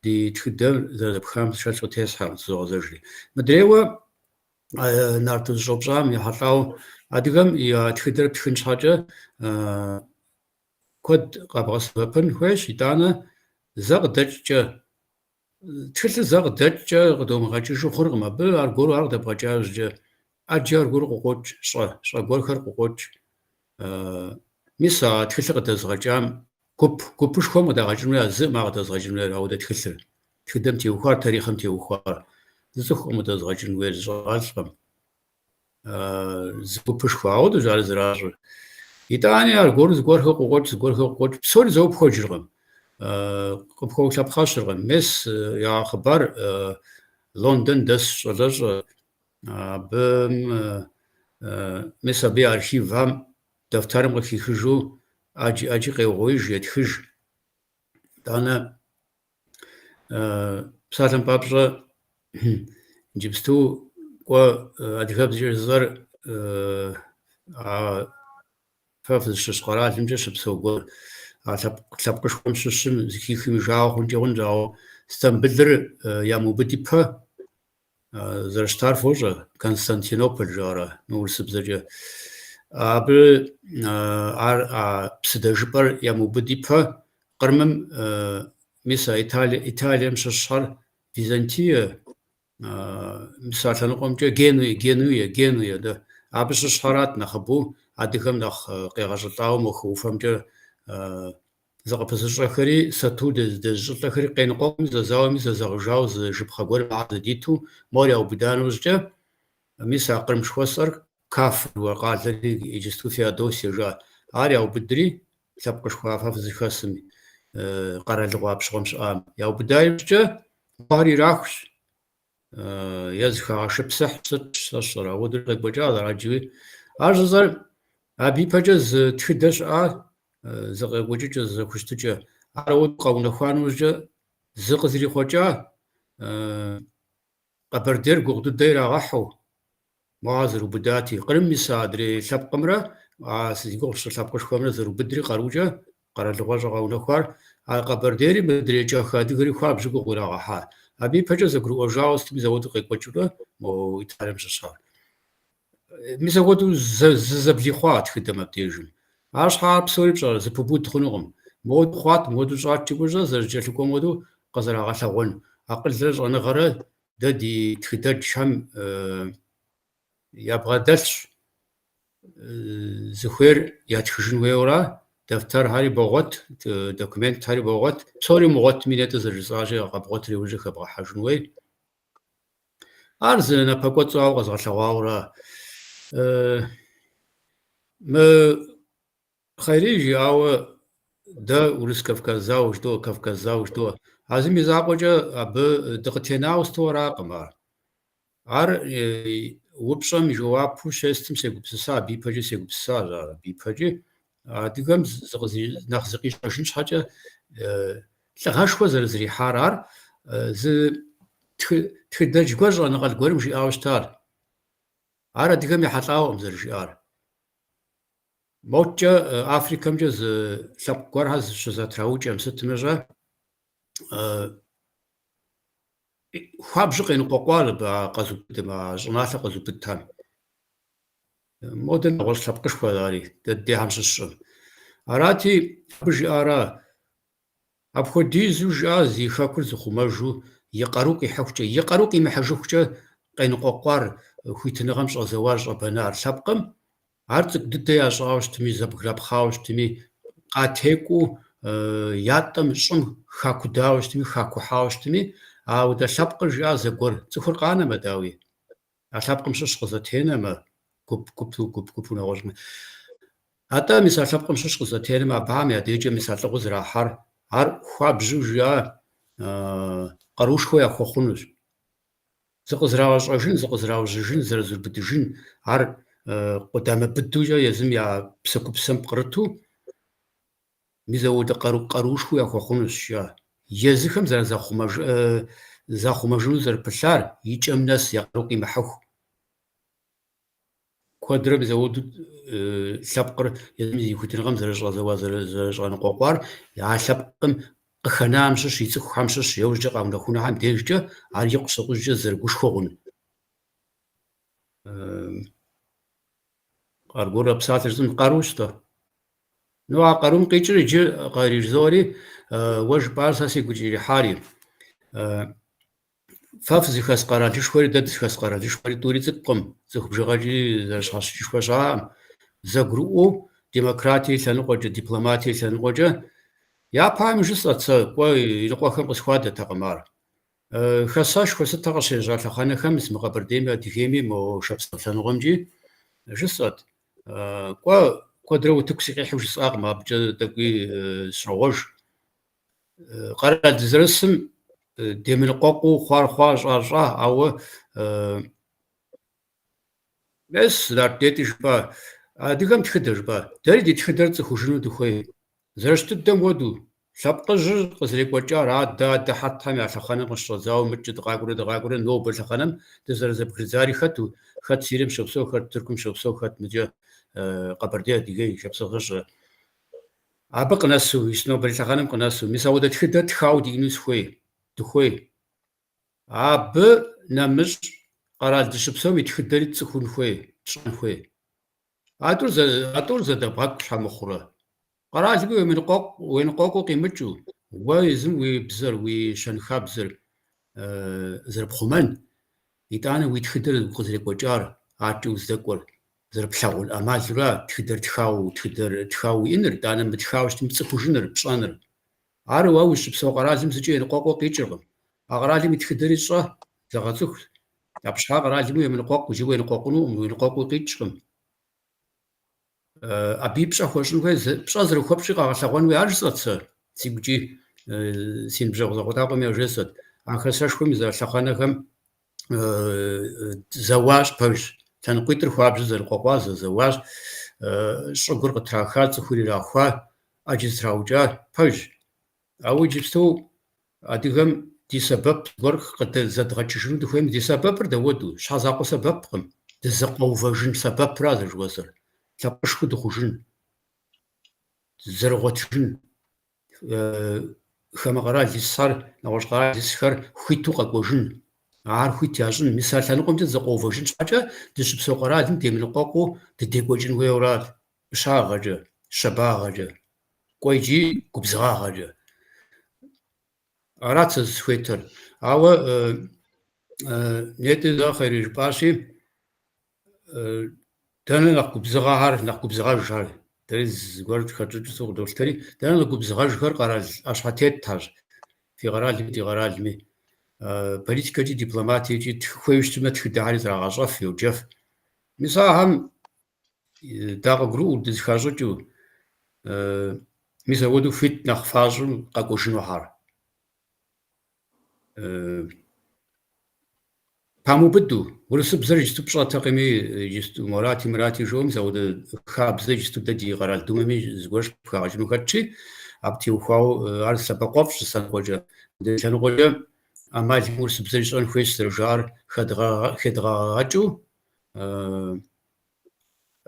ди тхыдэр зэрызэпхам шэч къытесхьэркъым, тызогъэзэжри. Мыдрейуэ, Нарт узыщӏэупщӏам ехьэлӏауэ, адыгэм я тхыдэр птхын щхьэкӏэ куэд къэбгъэсэбэпын хуейщ, итӏанэ зэ къыдэкӏкӏэ, тхылъыр зэ къыдэкӏкӏэ къыдомыгъэкӏыжу хъуркъым, абы аргуэру ар къыдэбгъэкӏа иужькӏэ ӏэджэ аргуэру къыкъуокӏ, щӏэ гуэрхэр къыкъуокӏ. Мис а тхылъыр къыдэзгъэкӏам гуп, гупышхуэм къыдагъэкӏын хуейр, зыӏым ар къыдэзгъэкӏын хуейр, ауэдэ тхылъыр. Тхыдэм теухуар, тарихъым теухуар. Зы цӏыхукъым къыдэзгъэкӏын хуейр, зы щӏэныгъэлӏкъым. Зы гупышхуэ, ауэдэущ ар зэращӏыр. Итӏани аргуэру зыгуэрхэр къыкъуокӏ, зыгуэрхэр къыкъуокӏ, псори зэуэ пхуэджыркъым, къыпхуэулъэпхъэщыркъым. Мес ягъэхъыбар Лондон дэс щӏалэщӏэ, абым мес абы и архивхэм дэфтэрым къыхихыжу ӏэджи ӏэджи къеугъуеиж, етхыж. Итӏанэ псалъэм папщӏэ, иджыпсту кӏуэ адыгэбзэкӏэ жызыӏэр а фэ фызыщыщ къэралымкӏэ щыпсэу гуэр а лъэпкъышхуэм щыщым зыхихым и жагъуэ хъункӏи хъунщ, ауэ Стамбылыр ямыубыд ипэ Зэрыщытар фощӏэ, Константинополь жаӏэрэ мы урысыбзэкӏэ. Абы ар а псыдэжыпӏэр ямыубыд ипэ Кърымым мис а Италием щыщхэр Византие, мис а лъэныкъуэмкӏэ Генуе, Генуе, Генуе, да. Абы щыщхэрат нэхъыбэу адыгэм нэхъ къегъэщӏылӏауэ мо хы ӏуфэмкӏэ Зыкъыпызыщӏэхэри, сату дэзыщӏылӏэхэри къеныкъуэкъуми, зэзауэми зэзэгъыжауэ зы жыпхъэ гуэрым ахэр зэдиту, мор яубыда нэужькӏэ, мис а Кърым жыхуэсӏэр Каффэ жыхуаӏэ къалэри иджысту Феодосие жаӏэ. Ар яубыдри, лъэпкъышхуэ фэ фызыхэсым, къэралыгъуэ апщыгъуэм щыӏам. Яубыда иужькӏэ, мохэр ирахущ, Е зыхагъэшыпсыхь сытщ, сэ сщӏэрэ, ауэдэу къекӏуэкӏащ ар ӏэджэуи. Ар щӏысӏэр абы ипэкӏэ зы тхыдэ щыӏа, зы къекӏуэкӏыкӏэ, зы зэхущытыкӏэ. Ар ауэдэу къэунэхуа нэужькӏэ зы къызэрихъуэкӏа, Къэбэрдейр гугъу дыдэ ирагъэхьу, Мохэр зэрыубыдати, Кърым мис адрей лъэпкъымрэ а зи гугъу сщӏы лъэпкъышхуэмрэ зэрыубыдри къарукӏэ къэралыгъуэщӏэ къэунэхуар, а Къэбэрдейри мыдрей кӏэхэ адыгэри хуабжьу гугъу ирагъэхьа. Абы ипэкӏэ зэгурыӏуэжауэ сытми зэуэду къекӏуэкӏыурэ мо Италием щыщхэр. Мис апхуэдэу зызэблихъуа тхыдэм абдежым. Арщхьэ ар псори пщӏэрэ, зэпыбуд хъунукъым. Моуэду хъуат, моуэду щӏат жыпӏэу зэрыкӏэлъыкӏуэм хуэдэу къызэрагъэлъэгъуэн акъылрэ щӏэныгъэрэ дэ ди тхыдэджхэм ябгъэдэлъщ. Зыхуейр ятхыжын хуейуэра, дэфтэрхэри богъуэт, документхэри богъуэт. Псори умыгъуэтми, нетӏэ зэрыжысӏащи, къэбгъуэтыр иужькӏэ хэбгъэхьэжын хуей. Ар зы напэкӏуэцӏу ауэ къэзгъэлъэгъуауэра. Мы Хъайрий жиӏауэ дэ Урыс-Кавказ зауэ жыдоӏэ, Кавказ зауэ жыдоӏэ. А зым и закъуэкӏэ абы дыкъытенауэ сыту аракъым ар. Ар упщӏэм и жэуапу щестым сегупсыса, абы ипэкӏи сегупсысащ ар, абы ипэкӏи. Адыгэм нэхъ зыкъищӏэжын щхьэкӏэ лӏыгъэшхуэ зэрызэрихьар ар зы тхыдэдж гуэр щӏэныгъэлӏ гуэрым жиӏауэ щытар. Ар адыгэм ехьэлӏауэкъым зэрыжиӏар. Моткӏэ Африкэмкӏэ зы лъэпкъ гуэрхэр щызэтраукӏэм сытми щӏэ, хуабжьу къеныкъуэкъуар абы а къэзубыдым, а щӏыналъэ къэзубыдхэм. Модэ нэгъуэщӏ лъэпкъышхуэ ари, дэ дыдейхэм щыщкъым. Арати, абы жиӏара, апхуэдизу жиӏа зи хэкур зыхъумэжу и къару къихьыхукӏэ, и къару къимыхьыжыхукӏэ къеныкъуэкъуар, хуитыныгъэм щӏэзэуар, щӏэбэнар лъэпкъым, ар цӏыкӏу дыдэ ящӏауэ щытми, зэбграпхъауэ щытми, къатекӏуэу ятӏэм щӏым хакудауэ щытми, хакухьауэ щытми, ауэдэ лъэпкъыр жиӏа зэгуэр, цӏыхур къанэмэ, дауи, а лъэпкъым щыщ къызэтенэмэ, гуп, гупу, гуп, гупу нэгъуэщӏми. Атӏэ, мис а лъэпкъым щыщ къызэтенэмэ, абыхэм я дежкӏэ мис а лӏыгъэу зэрахьар, ар хуабжьу жиӏа къаруушхуэ яхуэхъунущ. Зыкъызэрагъэщӏэжын, зыкъызэраужьыжын, зэрызубыдыжын, ар къудамэ быдэукӏэ езым я псэкупсэм пкърыту, мис ауэдэ къаруушхуэ яхуэхъунущ, жиӏа. Езыхэм захъумэжыну зэрыпылъар, и кӏэм нэс я къару къимыхьыху. Куэдрэ мис ауэдэу лъэпкъыр езым и хуитыныгъэм зэрыщӏэзэуа, зэрыщӏэныкъуэкъуар, а лъэпкъым къыхэнам щыщ, и цӏыхухэм щыщ, иужькӏэ къэунэхунухэм дежкӏэ ар икъу сыкъужькӏэ зэрыгушхуэ хъун. Аргуэру а псалъэр жысӏэм къарущ-тӏэ. Ну, а къарум къикӏыр иджы къэрижызоӏэри, уэ жыпӏар сэ сигу ирихьари. Фэ фызыхэс къэралышхуэри дэ дызыхэс къэралышхуэри тӏури цӏыкӏукъым, цӏыху бжыгъэкӏи зэрыщхьэщыкӏышхуэ щыӏэкъым. Зэгурыӏуэу демократие и лъэныкъуэкӏэ, дипломатие и лъэныкъуэкӏэ япэхэми жысӏэт сэ, кӏуэ иныкъуэхэм къысхуадэтэкъым ар. Хасэшхуэ сытхэр къыщежьа лъэхъэнэхэм, мис мы Къэбэрдейми Адыгейми, мо Шапсыгъ лъэныкъуэмкӏи жысӏэт. Кӏуэ, куэдрэ утыку сыкъихьэу жысӏакъым, абыкӏэ тӏэкӏуи сыщӏогъуэж. Къэрал дызэрысым демыныкъуэкъуу хъуар хъуа, щӏар щӏа, ауэ мес, Нарт нетӏи жыпӏа, адыгэм тхыдэ жыпӏа, дэри ди тхыдэр тцӏыхужыну дыхуей. Зэрыщыт дыдэм хуэдэу, лъэпкъыжьыр къызэрекӏуэкӏар адэ, адэ хьэтхэм я лъэхъэнэм къыщыщӏэдзауэ мыткӏэ дыкъакӏуэрэ дыкъакӏуэрэ нобэ лъэхъэнэм дызэрызэбгрыдзари хэту, хэт Сирием щопсэу, хэт Тыркум щопсэу, хэт мыдкӏэ Къэбэрдей, Адыгей, Шапсыгъ щӏы. Абы къынэсу, мис нобэрей лъэхъэнэм къынэсу, мис ауэдэ тхыдэ тхауэ диӏэну сыхуей, дыхуей. Абы нэмыщӏ къэрал дыщыпсэум и тхыдэри тцӏыхун хуей, тщӏэн хуей. А тӏур зэдэбгъэкӏу щхьэ мыхъурэ? Къэралми уемыныкъуэкъуу къимыкӏыу, уэ езым уи бзэр, уи щэнхабзэр зэрыпхъумэн, итӏанэ уи тхыдэр къызэрекӏуэкӏар, адэкӏэ уздэкӏуэр зэрыплъагъун ӏэмалура тхыдэр тхауэ, тхыдэр тхауэ уиӏэныр, итӏанэ мытхауэ щытми пцӏыхужыныр, пщӏэныр. Ар уэ ущыпсэу къэралым зыкӏи еныкъуэкъуу къикӏыркъым. А къэралым и тхыдэри щӏэ, зэгъэцӏыху. Абы щхьа къэралми уемыныкъуэкъу, иджы уеныкъуэкъунукъым, уеныкъуэкъуу къикӏкъым. Абыи пщӏэ хуэщӏын хуей, пщӏэ зэрыхуэпщӏри къэгъэлъэгъуэн хуей. Ар жысӏэт сэ сигукӏи, си ныбжьэгъу закъуэтӏакъуэм яжесӏэт. А хасэшхуэм и лъэхъэнэхэм зэуащ, пэжщ. Лъэныкъуитӏыр хуабжьу зэныкъуэкъуа, зэзэуащ. Щӏыгур къытраха, цӏыхур ирахуа, ӏэджи зэтраукӏа, пэжщ. Ауэ иджыпсту адыгэм ди сэбэп зыгуэр къыдэзэдгъэкӏыжыну дыхуейм, ди сэбэпыр дауэду, щхьэзакъуэ сэбэпкъым, дызэкъуэувэжын сэбэпра зэрыжыхуэсӏэр, лъэпкъышхуэу дыхъужын, дызэрыгъуэтыжын, хамэ къэрал исхэр, нэгъуэщӏ къэрал исхэр хуиту къэкӏуэжын, ар хуит ящӏын. Мис а лъэныкъуэмкӏэ дызэкъуэувэжын щхьэкӏэ дыщыпсэу къэралым демыныкъуэкъуу дыдекӏуэкӏын хуейуэрат, ӏущагъэкӏэ. щабагъэкӏэ, кӏуэ иджы губзыгъагъэкӏэ. Арат сэ сызыхуейтэр. Ауэ нетӏи зэ Хъайри жыпӏащи, дэнэ нэхъ губзыгъэхэр, нэхъ губзыгъэжхэр, дэри зыгуэр хэтщӏыкӏыу сыту къыдолъытэри, дэнэ нэхъ губзыгъэжхэр къэрал ӏэщхьэтетхэрщ, фи къэралми ди къэралми. Политикэкӏи дипломатиекӏи хуейуэ щытмэ тхыдэхэри зрагъэщӏэф, йоджэф. Мис ахэм дакъыгурыӏуэу, дызыхащӏыкӏыу, мис апхуэдэу хуит нэхъ фащӏым къэкӏуэжынухэр. Памыубыду, урысыбзэр иджысту пщӏэтэкъыми, иджысту морати мырати жыӏэу, мис апхуэдэ хабзэ иджысту дэ ди къэрал думэми зыгуэр щыпхагъэкӏыну хэтщи, абы теухуауэ ар лъэбакъуэфӏщ зы лъэныкъуэкӏэ. Адрей лъэныкъуэкӏэ ӏэмал имыӏэу урысыбзэр ищӏэн хуейщ зэрыжаӏэр хедгъэгъэкӏыу,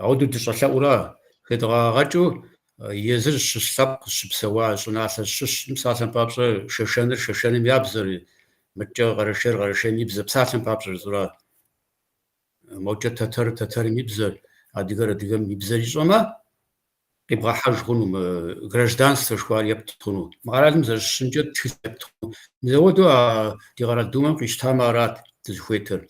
Ауэдэу дыщӏэлъэӏура, хедгъэгъэкӏыу езыр щыщ лъэпкъ щыпсэуа щӏыналъэ щыщым псалъэм папщӏэ Шэшэныр Шэшэным я бзэр, мыткӏэ Къэрэшейр Къэрэшейм и бзэ псалъэм папщӏэ жысӏэура. Мокӏэ тэтэрыр тэтэрым и бзэр, адыгэр адыгэм и бзэр ищӏэмэ, къибгъэхьэж хъуну, мы гражданствэ жыхуаӏэр епт хъуну, мы къэралым зэрыщыщымкӏэ тхылъ епт хъуну. Мис ауэдэу а ди къэрал думэм къищтамэ арат дызыхуейтыр,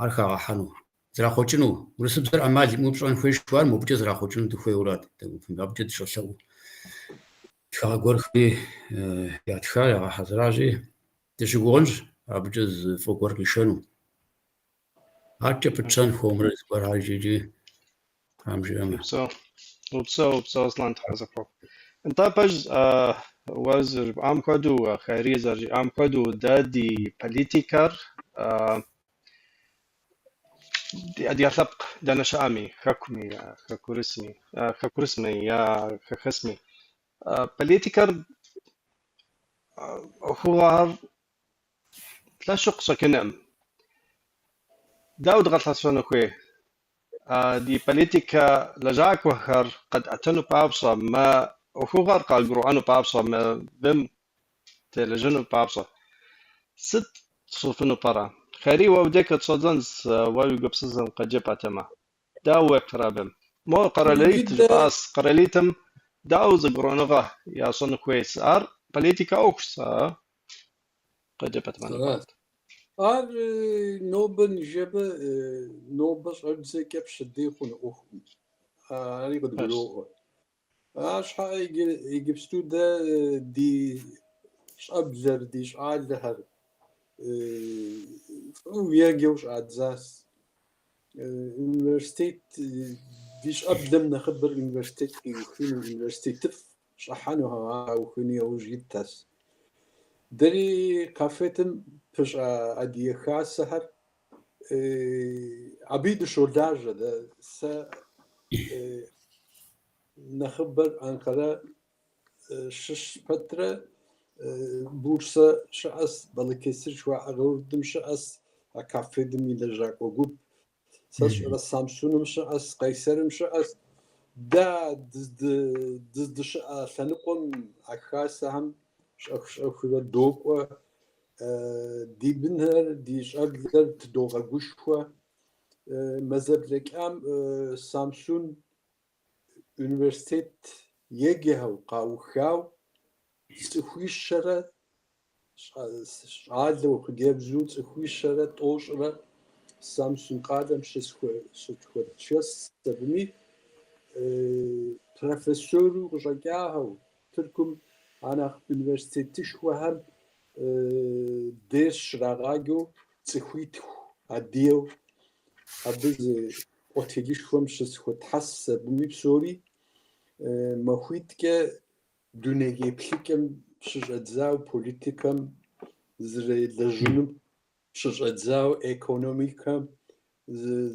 ар хагъэхьэну. Зэрахъуэкӏыну, урысыбзэр ӏэмал имыӏэу пщӏэн хуейщ жыхуаӏэр мобыкӏэ зэрахъуэкӏыну дыхуейуэрат дэ гупым, абыкӏэ дыщӏэлъэӏуу. Тхыгъэ гуэрхэри ятха, ягъэхьэзыращи, дыщыгугъынщ абыкӏэ зы фӏы гуэр къишэну. Адэкӏэ пытщэн хуэмурэ зыгуэрхэр иджыри Тхьэм жиӏэмэ. Упсэу. Упсэу, упсэу, Аслъэн, Тхьэ зэхуэхъу. Нтӏэ, пэж, уэ зэрыжыпӏам хуэдэу, Хайри зэрыжиӏам хуэдэу, дэ ди политикэр ди адыгэ лъэпкъ дэнэ щыӏэми, хэкуми, хэкурысми, хэкурысми е хэхэсми, политикэр ӏуэхугъуэхэр лъэщу къыщӏэкӏынкъым. Дауэ дгъэлъэщэну хуей? Ди политикэ лэжьакӏуэхэр къэдӏэтыну папщӏэ, мы ӏуэхугъуэр къагурыӏуэну папщӏэ, мыбым телэжьыну папщӏэ. Сыт тщӏыфыну пӏэрэ? Хайри, уэ уи дей къытщӏэдзэнщ, уэ уи гупсысэм къыджепӏатэмэ. Дауэ уеплърэ абым? Мо къэралитӏ жыпӏащ, къэралитӏым дауэ зэгурыӏуэныгъэ ящӏыну хуейс? Ар политикэ ӏуэхущ, а? Къыджепӏатэмэ нэхъыфӏт. Ар нобэ ныжэбэ нобэ щӏэбдзэкӏэ пщэдей хъуну ӏуэхукъым. Ари къыдгуроӏуэ. Арщхьэкӏэ иджыпсту дэ ди щӏэблэр, ди щӏалэхэр фӏыуэ еджэу щӏадзащ. Университет, ди щӏэблэм нэхъыбэр университет къиухыну, университетыфӏ щӏыхьэну къаухыну яужь итхэщ. Дэри КАФФЕД-м пыщӏа Адыгэ Хасэхэр абыи дыщолажьэ дэ. Сэ нэхъыбэр Анкара щыщ пэтрэ Бурсэ щыӏэс, Балыкесир жыхуаӏэ городым щыӏэс, а КАФФЕД-м и лэжьакӏуэ гуп. Сэ сщӏэрэ Самсуным щыӏэс, Къайсэрым щыӏэс. Дэ дыздыщыӏэ лъэныкъуэм а хасэхэм щӏэх-щӏэхыурэ докӏуэ. Ди бынхэр, ди щӏэблэр тыдогъэгушхуэ. Мазэ блэкӏам Самсун университет еджэхэу къаухау цӏыхуищэрэ щӏалэу, хъыджэбзу цӏыхуищэрэ тӏощӏрэ Самсун къалэм щытхуэтшэс абыми профессору къыщӏэкӏахэу, Тыркум а нэхъ университетышхуэхэм дерс щрагъаджэу цӏыхуитху адыгэу абы зы отелышхуэм щызэхуэтхьэс абыми псори махуитӏкӏэ дуней еплъыкӏэм щыщӏэдзауэ, политикэм зэрелэжьынум щыщӏэдзауэ, экономикэм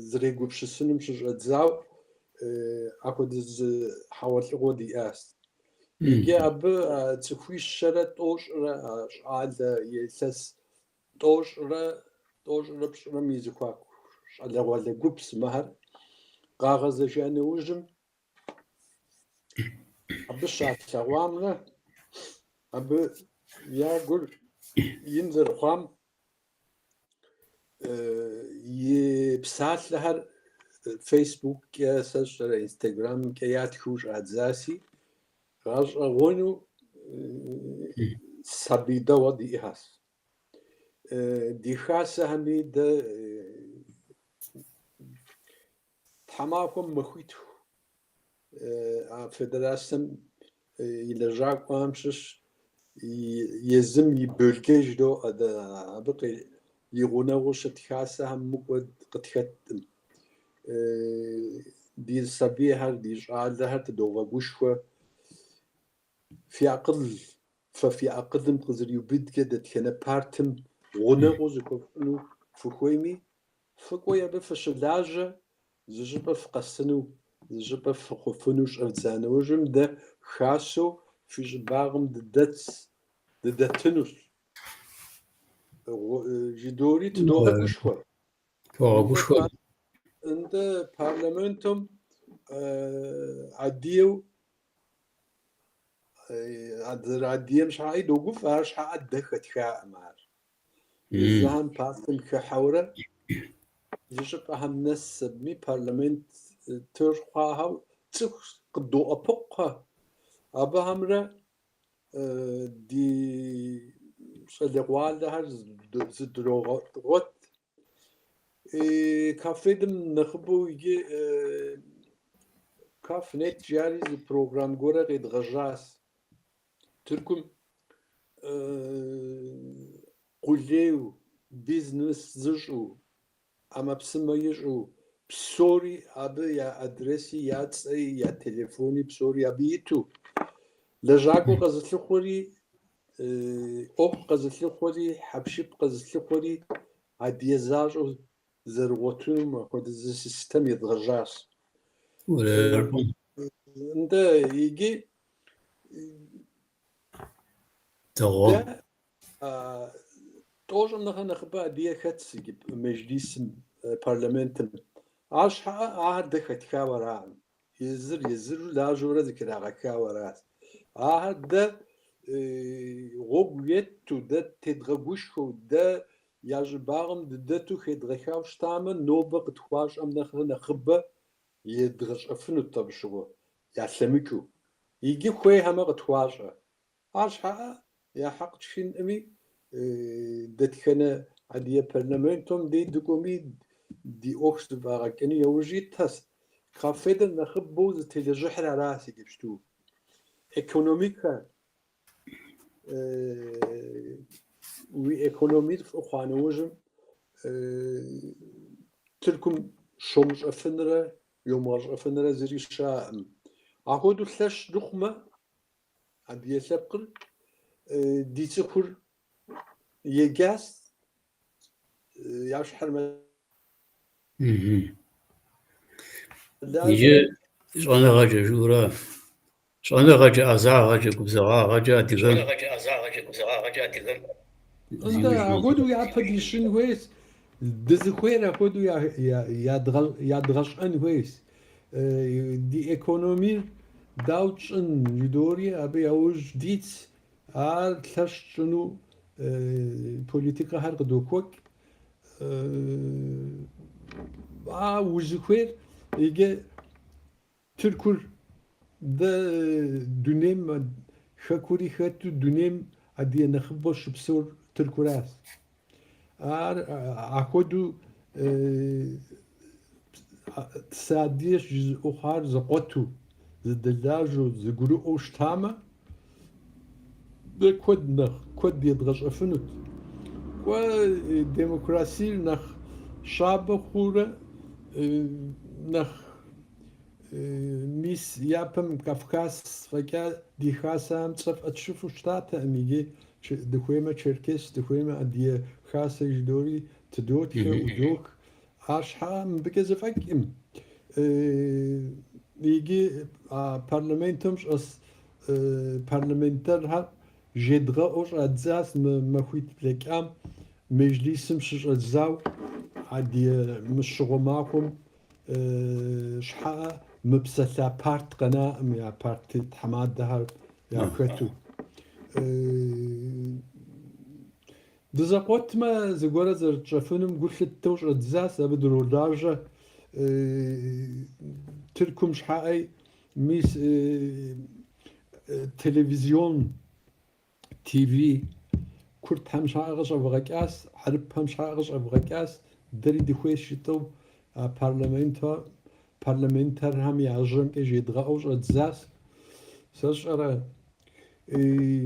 зэрегупсысынум щыщӏэдзауэ, апхуэдэ зы хьэгъуэлӏыгъуэ диӏащ. Иджы абы цӏыхуищэрэ тӏощӏрэ а щӏалэ илъэс тӏощӏрэ тӏощӏрэ пщӏырэм и зэхуаку щӏалэгъуалэ гуп сымэхэр къагъэзэжа нэужьым абы щалъэгъуамрэ абы я гур ин зэрыхъуам и псалъэхэр Фейсбуккӏэ, сэ сщӏэрэ, Инстаграмкӏэ ятхыу щӏадзаси, гъэщӏэгъуэну сабий дэгъуэ диӏэхэщ. Ди хасэхэми дэ тхьэмахуэм махуитху а федерацэм и лэжьакӏуэхэм щыщ езым и бөлгэ жыдоӏэ дэ, абы и гъунэгъуу щыт хасэхэм мыкӏуэ къытхэткъым. Ди сабийхэр, ди щӏалэхэр тыдогъэгушхуэ. Фи акъыл, фэ фи акъылым къызэриубыдкӏэ дэтхэнэ партым гъунэгъуу зыхуэфщӏыну фыхуейми, фыкӏуи абы фыщылажьэ, зы щӏыпӏэ фыкъэсыну, зы щӏыпӏэ фыхъуфыну щӏэвдза нэужьым дэ хасэу фи щӏыбагъым дыдэтс, дыдэтынущ. Жыдори тыдогъэгушхуэ. Тогъэгушхуэ. Нтӏэ, парламентым адыгэу зэрыадыгэм щхьэи догуфӏэ, ар щхьэӏэ дэ хэтхаӏым ар. Езыхэм партым хыхьэурэ зы щӏыпӏэхэм нэс абыми парламентыр хъуахэу цӏыху къыддоӏэпыкъухэ. Абыхэмрэ ди щӏалэгъуалэхэр зыдрогъэгъуэт. КАФФЕД-м нэхъыбэу иджы КАФФНет жари зы программ гуэрэ къедгъэжьащ. Тыркум къулейу, бизнес зыщӏу, ӏэмэпсымэ ищӏу, псори абы я адреси, я цӏэи, я телефони псори абы иту. Лэжьакӏуэ къэзылъыхъуэри, ӏуэху къэзылъыхъуэри, хьэпшып къэзылъыхъуэри адыгэ защӏэу зэрыгъуэтынум апхуэдэ зы систем едгъэжьащ. Нтӏэ, иджы Дэгъуэ. дэ 90-м нэхърэ нэхъыбэ адыгэ хэтщ иджы мejлисым, парламентым. Арщхьэӏэ ахэр дэ хэтхауэ аракъым. Езыр езыру лажьэурэ зыхрагъэхауэ аращ. Ахэр дэ гъуэгу етту, дэ тедгъэгушхуэу, дэ я щӏыбагъым дыдэту хедгъэхауэ щытамэ, нобэ къытхуащӏэм нэхърэ нэхъыбэ едгъэщӏэфынут абы щыгъуэ, ялъэмыкӏыу. Иджы хуейхэмэ къытхуащӏэ. Арщхьэӏэ я хьэкъ тшхынӏыми, дэтхэнэ адыгэ парламентом дей дыкӏуэми, ди ӏуэху зэфӏагъэкӏыну яужь итхэщ. КАФФЕД-р нэхъыбэу зытелэжьыхьыр аращ иджыпсту. Экономикэ, уи экономир фӏы хъуа нэужьым, Тыркум щомыщӏэфынрэ йомыгъэщӏэфынрэ зыри щыӏэкъым. Апхуэдэу лъэщ дыхъумэ, адыгэ лъэпкъыр ди цӏыхур еджащ, я щхьэр мэлажьэ. Иджы щӏэныгъэкӏэ жыӏэурэ, щӏэныгъэкӏэ, ӏэзагъэкӏэ, губзыгъагъэкӏэ адыгэм Нтӏэ, зиужьыну. апхуэдэу япэ дищын хуейщ, дызыхуейр апхуэдэу ядгъэщӏэн хуейщ. Ди экономир дауэ тщӏын жыдори абы яужь дитщ, ар лъэщ тщӏыну политикэхэр къыдокӏуэкӏ. А узыхуейр иджы Тыркур дэ дунейм хэкури хэту дунейм адыгэ нэхъыбэу щыпсэур Тыркуращ. Ар апхуэдэу сыадыгэщ жызыӏэу хъуар зэкъуэту, зэдэлажьэу, зэгурыӏуэу щытамэ, дэ куэд нэхъ, куэд едгъэщӏэфынут. Кӏуэ, демокрасир нэхъ щабэ хъуурэ нэхъ мис япэм Кавказ фӏэкӏа ди хасэхэм цӏэ фӏэтщыфу щытатэкъым, иджы дыхуеймэ Черкес, дыхуеймэ Адыгэ хасэ жыдори тыдотхэ, ӏудох. Арщхьэӏэ мыбыкӏэ зэфӏэкӏкъым. Иджы а парламентым щӏэс парламентархэр жедгъэӏэу щӏадзащ мы махуитӏ блэкӏам мejлисым щыщӏэдзау адыгэ мы щыгъуэ махуэм щхьэӏэ мыпсэлъа парт къэнаӏым я парти тхьэмадэхэр яхэту. Дызэкъуэтмэ, зыгуэрэ зэрытщӏэфынум гу лъыттэу щӏэддзащ, абы дролажьэ. Тыркум щхьэӏэ мис телевизион, ТВ курдхэм щхьэӏэ къыщӏэвгъэкӏащ, хьэрыпхэм щхьэӏэ къыщӏэвгъэкӏащ, дэри дыхуейщ жытӏэу а парламентархэм я жьэмкӏэ жедгъэӏэу щӏэддзащ. Сэ сщӏэрэ,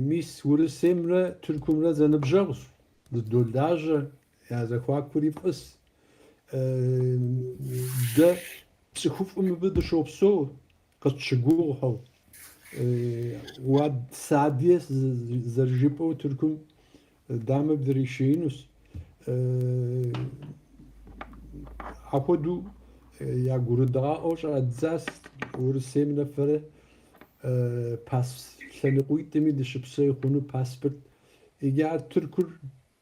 мис Урысеймрэ Тыркумрэ зэныбжьэгъущ, зэдолажьэ, я зэхуакури фӏыс. Дэ цӏыхуфӏу мыбы дыщопсэу, къытщыгугъхэу. Садие зэрыжыпӏэу Тыркум дамэ бдришеинущ. Апхуэдэу ягурыдгъаӏуэу щӏаддзащ Урысеймрэ фэрэ пас лъэныкъуитӏми дыщыпсэу хъуну паспорт. Иджы ар Тыркур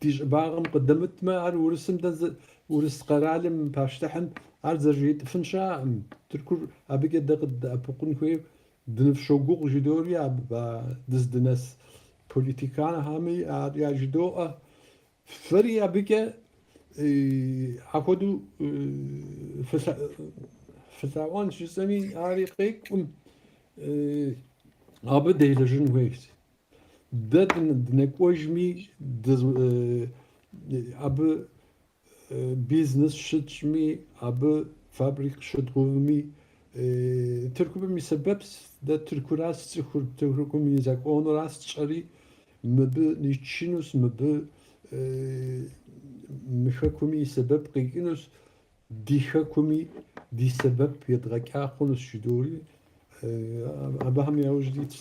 ди щӏыбагъым къыдэмытмэ, ар Урысым дэ Урыс къэралым, пащтыхьым ар зэрыжетӏыфын щыӏэкъым. Тыркур абыкӏэ дэ къыддэӏэпыкъун хуейуэ дыныфщогугъ жыдори, абы дыздынэс политиканхэми ар яжыдоӏэ. Фэри абыкӏэ апхуэдэу фылъаӏуэнщ жысӏэми, ари къекӏум, абы делэжьын хуейщ. Дэ дынэкӏуэжми, абы бизнес щытщӏми, абы фабрик щыдгъэувми, Тыркум и сэбэпщ, дэ Тыркуращ тцӏыхур, Тыркум и законыращ тщӏэри, мыбы нитшынущ, мыбы мы хэкуми и сэбэп къикӏынущ, ди хэкуми ди сэбэп едгъэкӏа хъунущ жыдори, абыхэм яужь дитщ.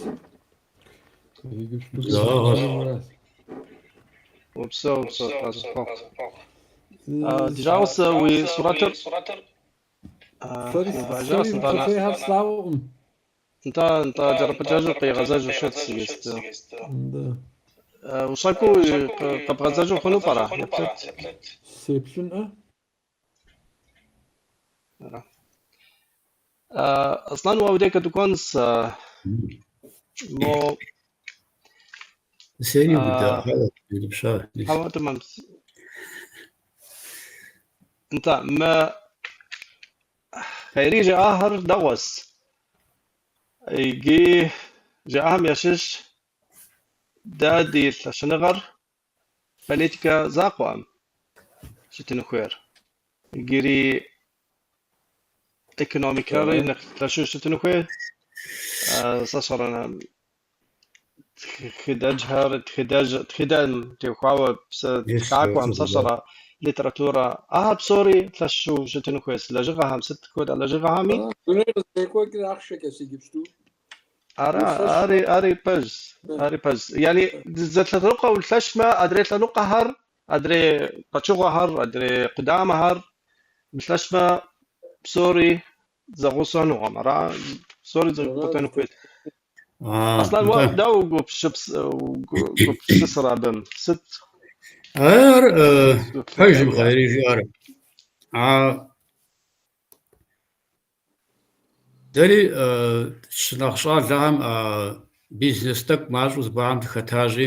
Упсэу, упсэу, Тхьэзыпхъу. Ди жагъуэ сэ уи сурэтыр Фэри фыхуейхэр слъагъукъым. Нтӏэ, нтӏэ, кӏэрыпӏыкӏэжу къигъэзэжу щытщ иджыпсту. Ущӏэкӏыу къэбгъэзэжу хъуну пӏэрэ? Еплъыт. Сеплъынӏэ? Аслъэн, уэ уи дей къыдукӏуэнщ, мо Сери убыда, хьэуэ, иутӏыпща. Хьэуэ, тэмэм. Нтӏэ, мы Хъайри жаӏахэр дэгъуэщ. Иджы жаӏахэм ящыщ дэ ди лъэщыныгъэр политикэ закъуэкъым щытын хуейр. Иджыри экономикэри нэхъ лъэщу щытын хуей. Сэ сщӏэрэ тхыдэджхэр, тхыдэжь, тхыдэм теухуауэ псы тхакӏуэхэм, сэ сщӏэрэ литературэ. Ахэр псори лъэщу щытын хуейщ лэжьыгъэхэм, сыт хуэдэ лэжьыгъэхэми. Дунейр къызэрекӏуэкӏыр ахъшэкӏэщ иджыпсту. Ара, ари, ари пэжщ, ари пэжщ. Яни зы лъэныкъуэ улъэщмэ, адрей лъэныкъуэхэр, адрей пычыгъуэхэр, адрей къудамэхэр мылъэщмэ, псори зэгъусэнукъым, ара? Псори зэкъуэтэн хуейщ. Аслъэн, уэ дауэ угупсысэрэ абым? Сыт? Ар пэжым Хъайри жиӏар. Дэри щынэхъ щӏалэхэм бизнес тӏэкӏу мащӏэу зыгуэрхэм дыхэтащи,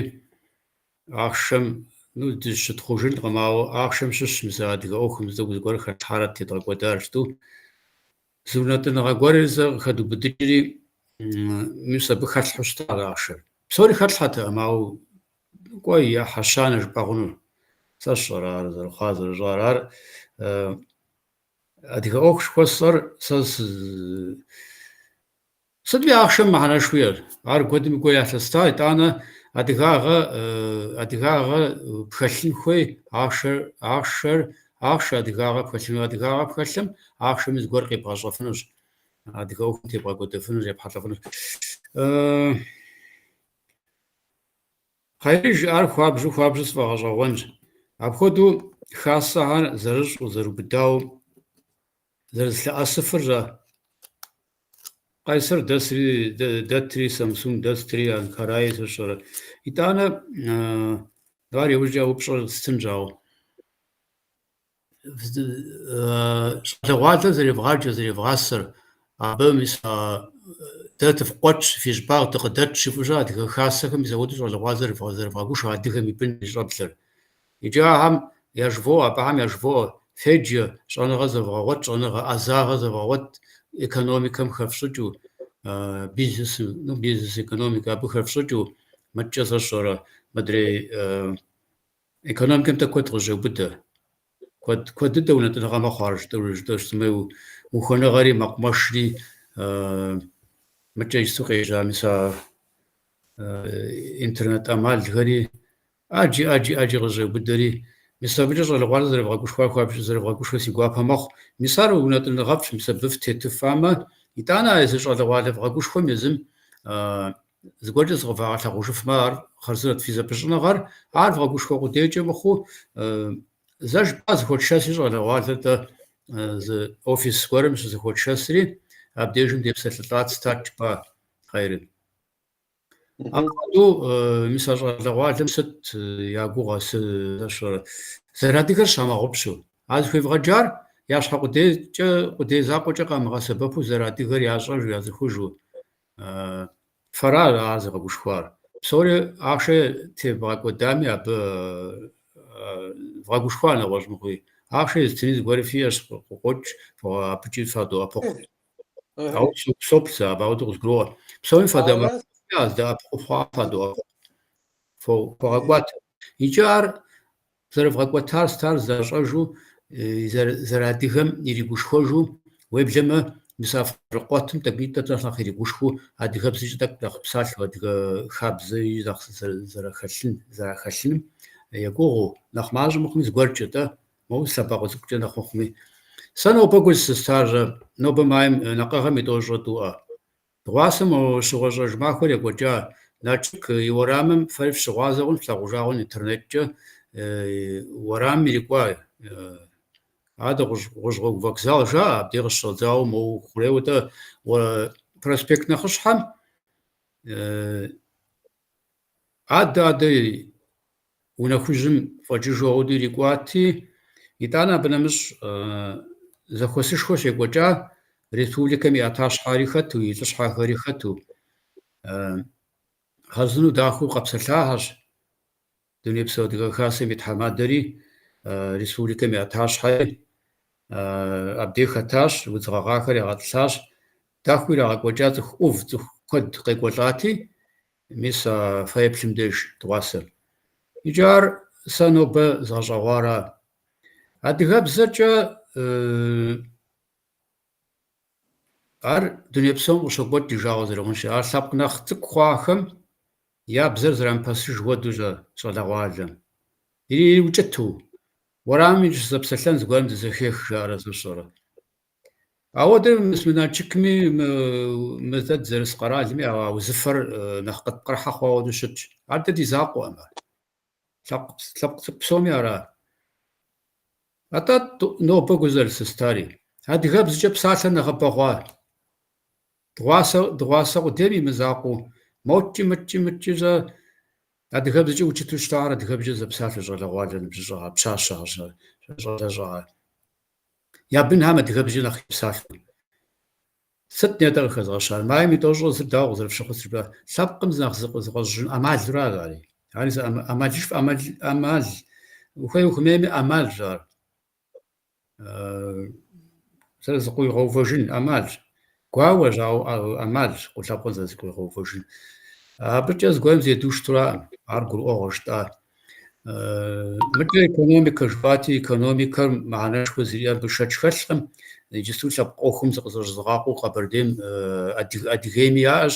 ахъшэм, ну, дыщытхъужынкъым, ауэ ахъшэм щыщ мис а адыгэ ӏуэхум зы зыгуэр хэтлъхьарэ тедгъэкӏуэдар жытӏэу, зы унэтӏыныгъэ гуэрыр зэ къыхэдубыдыкӏри, мис абы хэтлъхьэу щытащ ахъшэр. Псори хэтлъхьэтэкъым, ауэ кӏуэ и ӏыхьэ щанэ жыпӏэ хъуну. Сэ сщӏэрэ ар зэрыхъуар, зэрыщӏар. Ар Адыгэ ӏуэху жыхуэсӏэр сэ сытми ахъшэм мыхьэнэшхуэ иӏэщ. Ар куэдым гу ялъыста, итӏанэ адыгагъэ адыгагъэ пхэлъын хуей, ахъшэр, ахъшэр, ахъшэ адыгагъэ пхэлъыну. Адыгагъэ пхэлъым ахъшэми зыгуэр къебгъэщӏэфынущ, адыгэ ӏуэхум тебгъэкӏуэдэфынущ, епхьэлӏэфынущ. Хъайри жиӏар хуабжьу хуабжьу сфӏэгъэщӏэгъуэнщ. Апхуэдэу хасэхэр зэрыщӏу, зэрыубыдауэ зэрызэлъэӏэсыфыр щэ? Къайсэр дэсри, дэтри, Самсун дэстри, Анкараи сэ сщӏэрэ. Итӏанэ ар иужькӏэ упщӏэр стынщ, ауэ щӏалэгъуалэр зэревгъаджэр, зэревгъасэр, абы мис а дэ дыфкъуэтщ, фи щӏыбагъ дыкъыдэтщ жыфӏэу щэ адыгэ хасэхэм мис апхуэдэу щӏалэгъуалэр зэрывгъэгушхуэр, адыгэм и бын, и щӏэблэр. Иджы ахэм яжывоӏэ, абыхэм яжывоӏэ. Феджэ, щӏэныгъэ зэвгъэгъуэт, щӏэныгъэ ӏэзагъэ зэвгъэгъуэт, экономикэм хэфщӏыкӏыу, бизнесым, ну, бизнес экономикэ абы хэфщӏыкӏыу, мыткӏэ сэ сщӏэрэ, мыдрей экономикэм тӏэкӏу куэд къызэщӏеубыдэ. Куэд, куэд дыдэ унэтӏыныгъэ мэхъу ар жытӏэу жытӏэу щытмэ, ухуэныгъэри, мэкъумэшри, мыткӏэ иджыпсту къежьа мис а интернет ӏэмалхэри, ӏэджи, ӏэджи, ӏэджи къызэщӏеубыдэри, мис абыкӏэ щӏалэгъуалэр зэрывгъэгушхуар хуабжьу зэрывгъэгушхуэр си гуапэ мэхъу. Мис ар унэтӏыныгъэфӏщ, мис абы фытетыфамэ, итӏанэ а езы щӏалэгъуалэ вгъэгушхуэм езым зыгуэркӏэ зыкъывагъэлъэгъужыфмэ, ар хъарзынэт фи зэпыщӏыныгъэр, ар вгъэгушхуэ къудейкӏэ мыхъуу, зэ жыпӏа зэхуэтшэсри щӏалэгъуалэр-тӏэ зы офис гуэрым щызэхуэтшэсри, абдежым депсэлъылӏат сытат жыпӏа, Хъайрын. Апхуэдэу мис а щӏалэгъуалэм сыт я гугъэ сэ сщӏэрэ? Зэрыадыгэр щамыгъэгъупщэу. А зыхуевгъэджар я щхьэ къудейкӏэ, къудей закъуэкӏэ къамыгъэсэбэпу зэрыадыгэр ящӏэжу, яцӏыхужу. Фэра ар зыгъэгушхуар? Псори ахъшэ тевгъэкӏуэдами, абы вгъэгушхуа нэгъуэщӏ мыхъуи. Ахъшэ езытыни зыгуэри фиӏэщ, къыкъуокӏ, абыкӏи фадоӏэпыкъу. Ауэ соплъ сэ, абы ауэдэу къызгуроӏуэ. Псоми фадэмыӏэпыкъуми, а зыдэӏэпыкъуф хъуам фадоӏэпыкъу. Фогъэкӏуатэ. Иджы ар зэрывгъэкӏуэтар сытар защӏэжу, зэрыадыгэм иригушхуэжу, уеблэмэ, мис а фызэрыкъуэтым тӏэкӏунитӏэ нэхъ иригушхуэу, адыгэбзэкӏэ тӏэкӏу нэхъ псалъэу, адыгэ хабзэри нэхъ зэрахэлъын, зэрахэлъыным егугъуу, нэхъ мащӏэ мыхъуми зыгуэркӏэ-тӏэ, Моуэ лъэбакъуэ цӏыкӏукӏэ нэхъ мыхъуми. Сэ нобэ гу зылъыстар, нобэ майм накъыгъэм и тӏощӏрэ тӏуӏэ. Дыгъуасэ мо щыгъуэ-щӏэж махуэр екӏуэкӏа Налшык и уэрамым фэри фыщыгъуазэ хъун, флъагъужа хъун интернеткӏэ уэрамым ирикӏуа адэ гъущӏгъуэгу вокзал жаӏэ, абдей къыщыщӏэдзауэ моуэ хъурейуэ-тӏэ проспект нэхъыщхьэм адэ-адэ Унэ хужьым фӏэкӏыжу ауэдэу ирикӏуати, итӏанэ абы нэмыщӏ зэхуэсышхуэ щекӏуэкӏа республикэм и ӏэтащхьэри хэту, и лӏыщхьэхэри хэту, хъарзынэу дахэу къэпсэлъахэщ Дунейпсо Адыгэ Хасэм и тхьэмадэри, республикэм и ӏэтащхьэри абдей хэтащ, удз гъэгъахэр ягъэтӏылъащ. Дахэу ирагъэкӏуэкӏа цӏыху ӏув, цӏыху куэд къекӏуэлӏати, Мис а фэеплъым деж дыгъуасэ. Иджы ар сэ нобэ згъэщӏэгъуара. Адыгэбзэкӏэ ар дуней псом къыщокӏуэкӏ ди жагъуэ зэрыхъунщи. Ар лъэпкъ нэхъ цӏыкӏу хъуахэм я бзэр зэрамыпэсыж хуэдэу щӏалэгъуалэм. Ириукӏыту, уэрамым щызэпсэлъэн зыгуэрым дызэхех, жаӏэрэ сэ сщӏэрэ. Ауэдэ мис мы Налшыкми, мы дэ дызэрыс къэралми а узыфэр нэхъ къытпкърыхьэ хъуа хуэдэу щытщ. Ар дэ ди закъуэкъым ар. Лъэпкъ цӏыкӏу псоми ара. Атӏэ нобэ гу зэрылъыстари. Адыгэбзэкӏэ псалъэр нэхъыбэ хъуа. Дыгъуасэ къудейм и мызакъуэу, моткӏи, мыткӏи, мыткӏи зэ адыгэбзэкӏэ укӏыту щытахэр адыгэбзэкӏэ зэпсалъэ щӏалэгъуалэ ныбжьыщӏэхэр, пщащэхэр, щӏалэщӏэхэр. Я бынхэм адыгэбзэкӏэ нэхъ епсалъэу. Сыт нетӏэ къыхэзгъэщар? Майм и тӏощӏрэ зыр дауэ къызэрыфщыхъур жыпӏа? Лъэпкъым нэхъ зыкъэзыщӏэжын ӏэмалура ари? Ари зы ӏэмалышхуэ, ӏэмал, ӏэмал, ухуей ухуэмейми ӏэмалщ ар. Зэрызыкъуигъэувэжын ӏэмалщ. Гуауэщ, ауэ ӏэмалщ лъэпкъым зэрызыкъуигъэувэжын. Абыкӏэ зыгуэрым зедуштураӏым, ар гурыӏуэгъуэщ жытӏа. Мыдэ экономикэ жыпӏати, экономикэр мыхьэнэшхуэ зэриӏэр абы шэч хэлъкъым. Иджысту лъэпкъ ӏуэхум зыкъызэщӏэзыгъакъуэу Къэбэрдейм, Адыгейми яӏэщ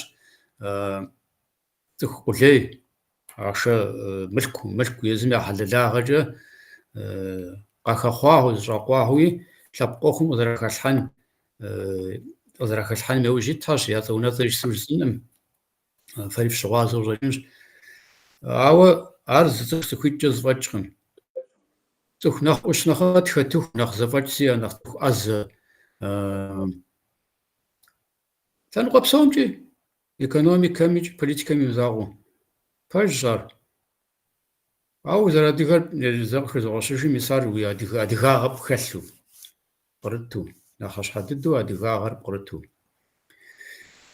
цӏыху къулей, ахъшэ мылъку, мылъку езым я хьэлэлагъэкӏэ къахэхъуахэу, зыщӏакъуахэуи лъэпкъ ӏуэхум къызэрахэлъхьэн, къызэрахэлъхьэным яужь итхэщ, я цӏэ-унэцӏэр иджысту жысӏэнкъым. Фэри фыщыгъуазэу къыщӏэкӏынщ. Ауэ ар зы цӏыху цӏыхуитӏкӏэ зэфӏэкӏкъым. Цӏыху нэхъ ӏущ нэхъыбэ тхэтыху, нэхъ зэфӏэкӏ зиӏэ, нэхъ цӏыху ӏэзэ. Лъэныкъуэ псомкӏи, экономикэми политикэм и мызакъуэу. Пэжщ ар. Ауэ узэрыадыгэр зэ къыхэзогъэщыжи, мис ар уи адыгагъэ пхэлъу, пкърыту, нэхъыщхьэ дыдэу адыгагъэр пкърыту.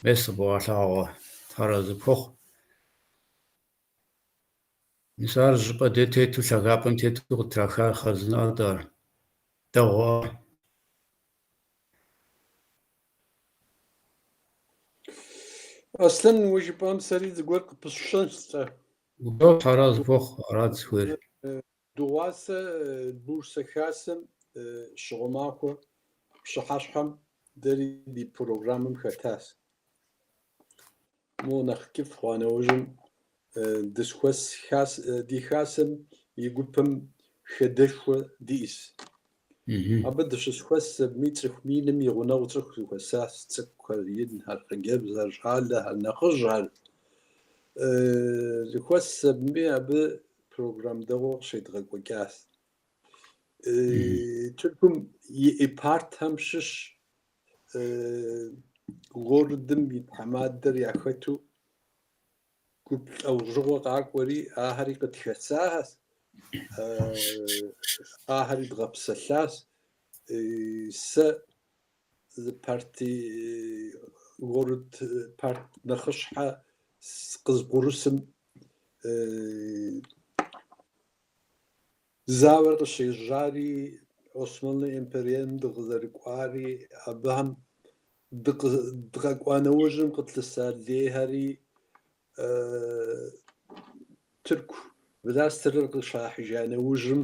Мес къыбогъэлъагъуэ, Тхьэр арэзы пхухъу. Мис ар щӏыпӏэ дей тету, лъагапӏэм тету къытрахар хъарзынэт ар. Дэгъуэ. Аслъэн, уэ жыпӏам сэри зыгуэр къыпысщэнщ-тӏэ. Упсэу, Тхьэразэ пхухъу, арат сыхуейр. Дыгъуасэ Бурсэ Хасэм щыгъуэ махуэ пщыхьэщхьэм дэри ди программэм хэтащ. Мо нэхъ кӏыфӏ хъуа нэужьым дызэхуэс ди хасэм и гупэм хадэшхуэ диӏэщ. Абы дыщызэхуэсми цӏыху миным и гъунэгъу цӏыху зэхуэсащ, цӏыкӏухэр, инхэр, хъыджэбзхэр, щӏалэхэр, нэхъыжьхэр. Зэхуэсми абы программ дэгъуэ къыщедгъэкӏуэкӏащ. Тыркум и партхэм щыщ городым и тхьэмадэр яхэту гуп лӏэужьыгъуэ къакӏуэри, ахэри къытхэсащ, ахэри дгъэпсэлъащ. Сэ зы парти, город парт нэхъыщхьэ къызбгъурысым зауэр къыщежьари, Османлы империем дыкъызэрыкӏуари, абыхэм дыкъэкӏуа нэужьым къытлъыса лейхэри, Тырку властыр къыщахьыжа нэужьым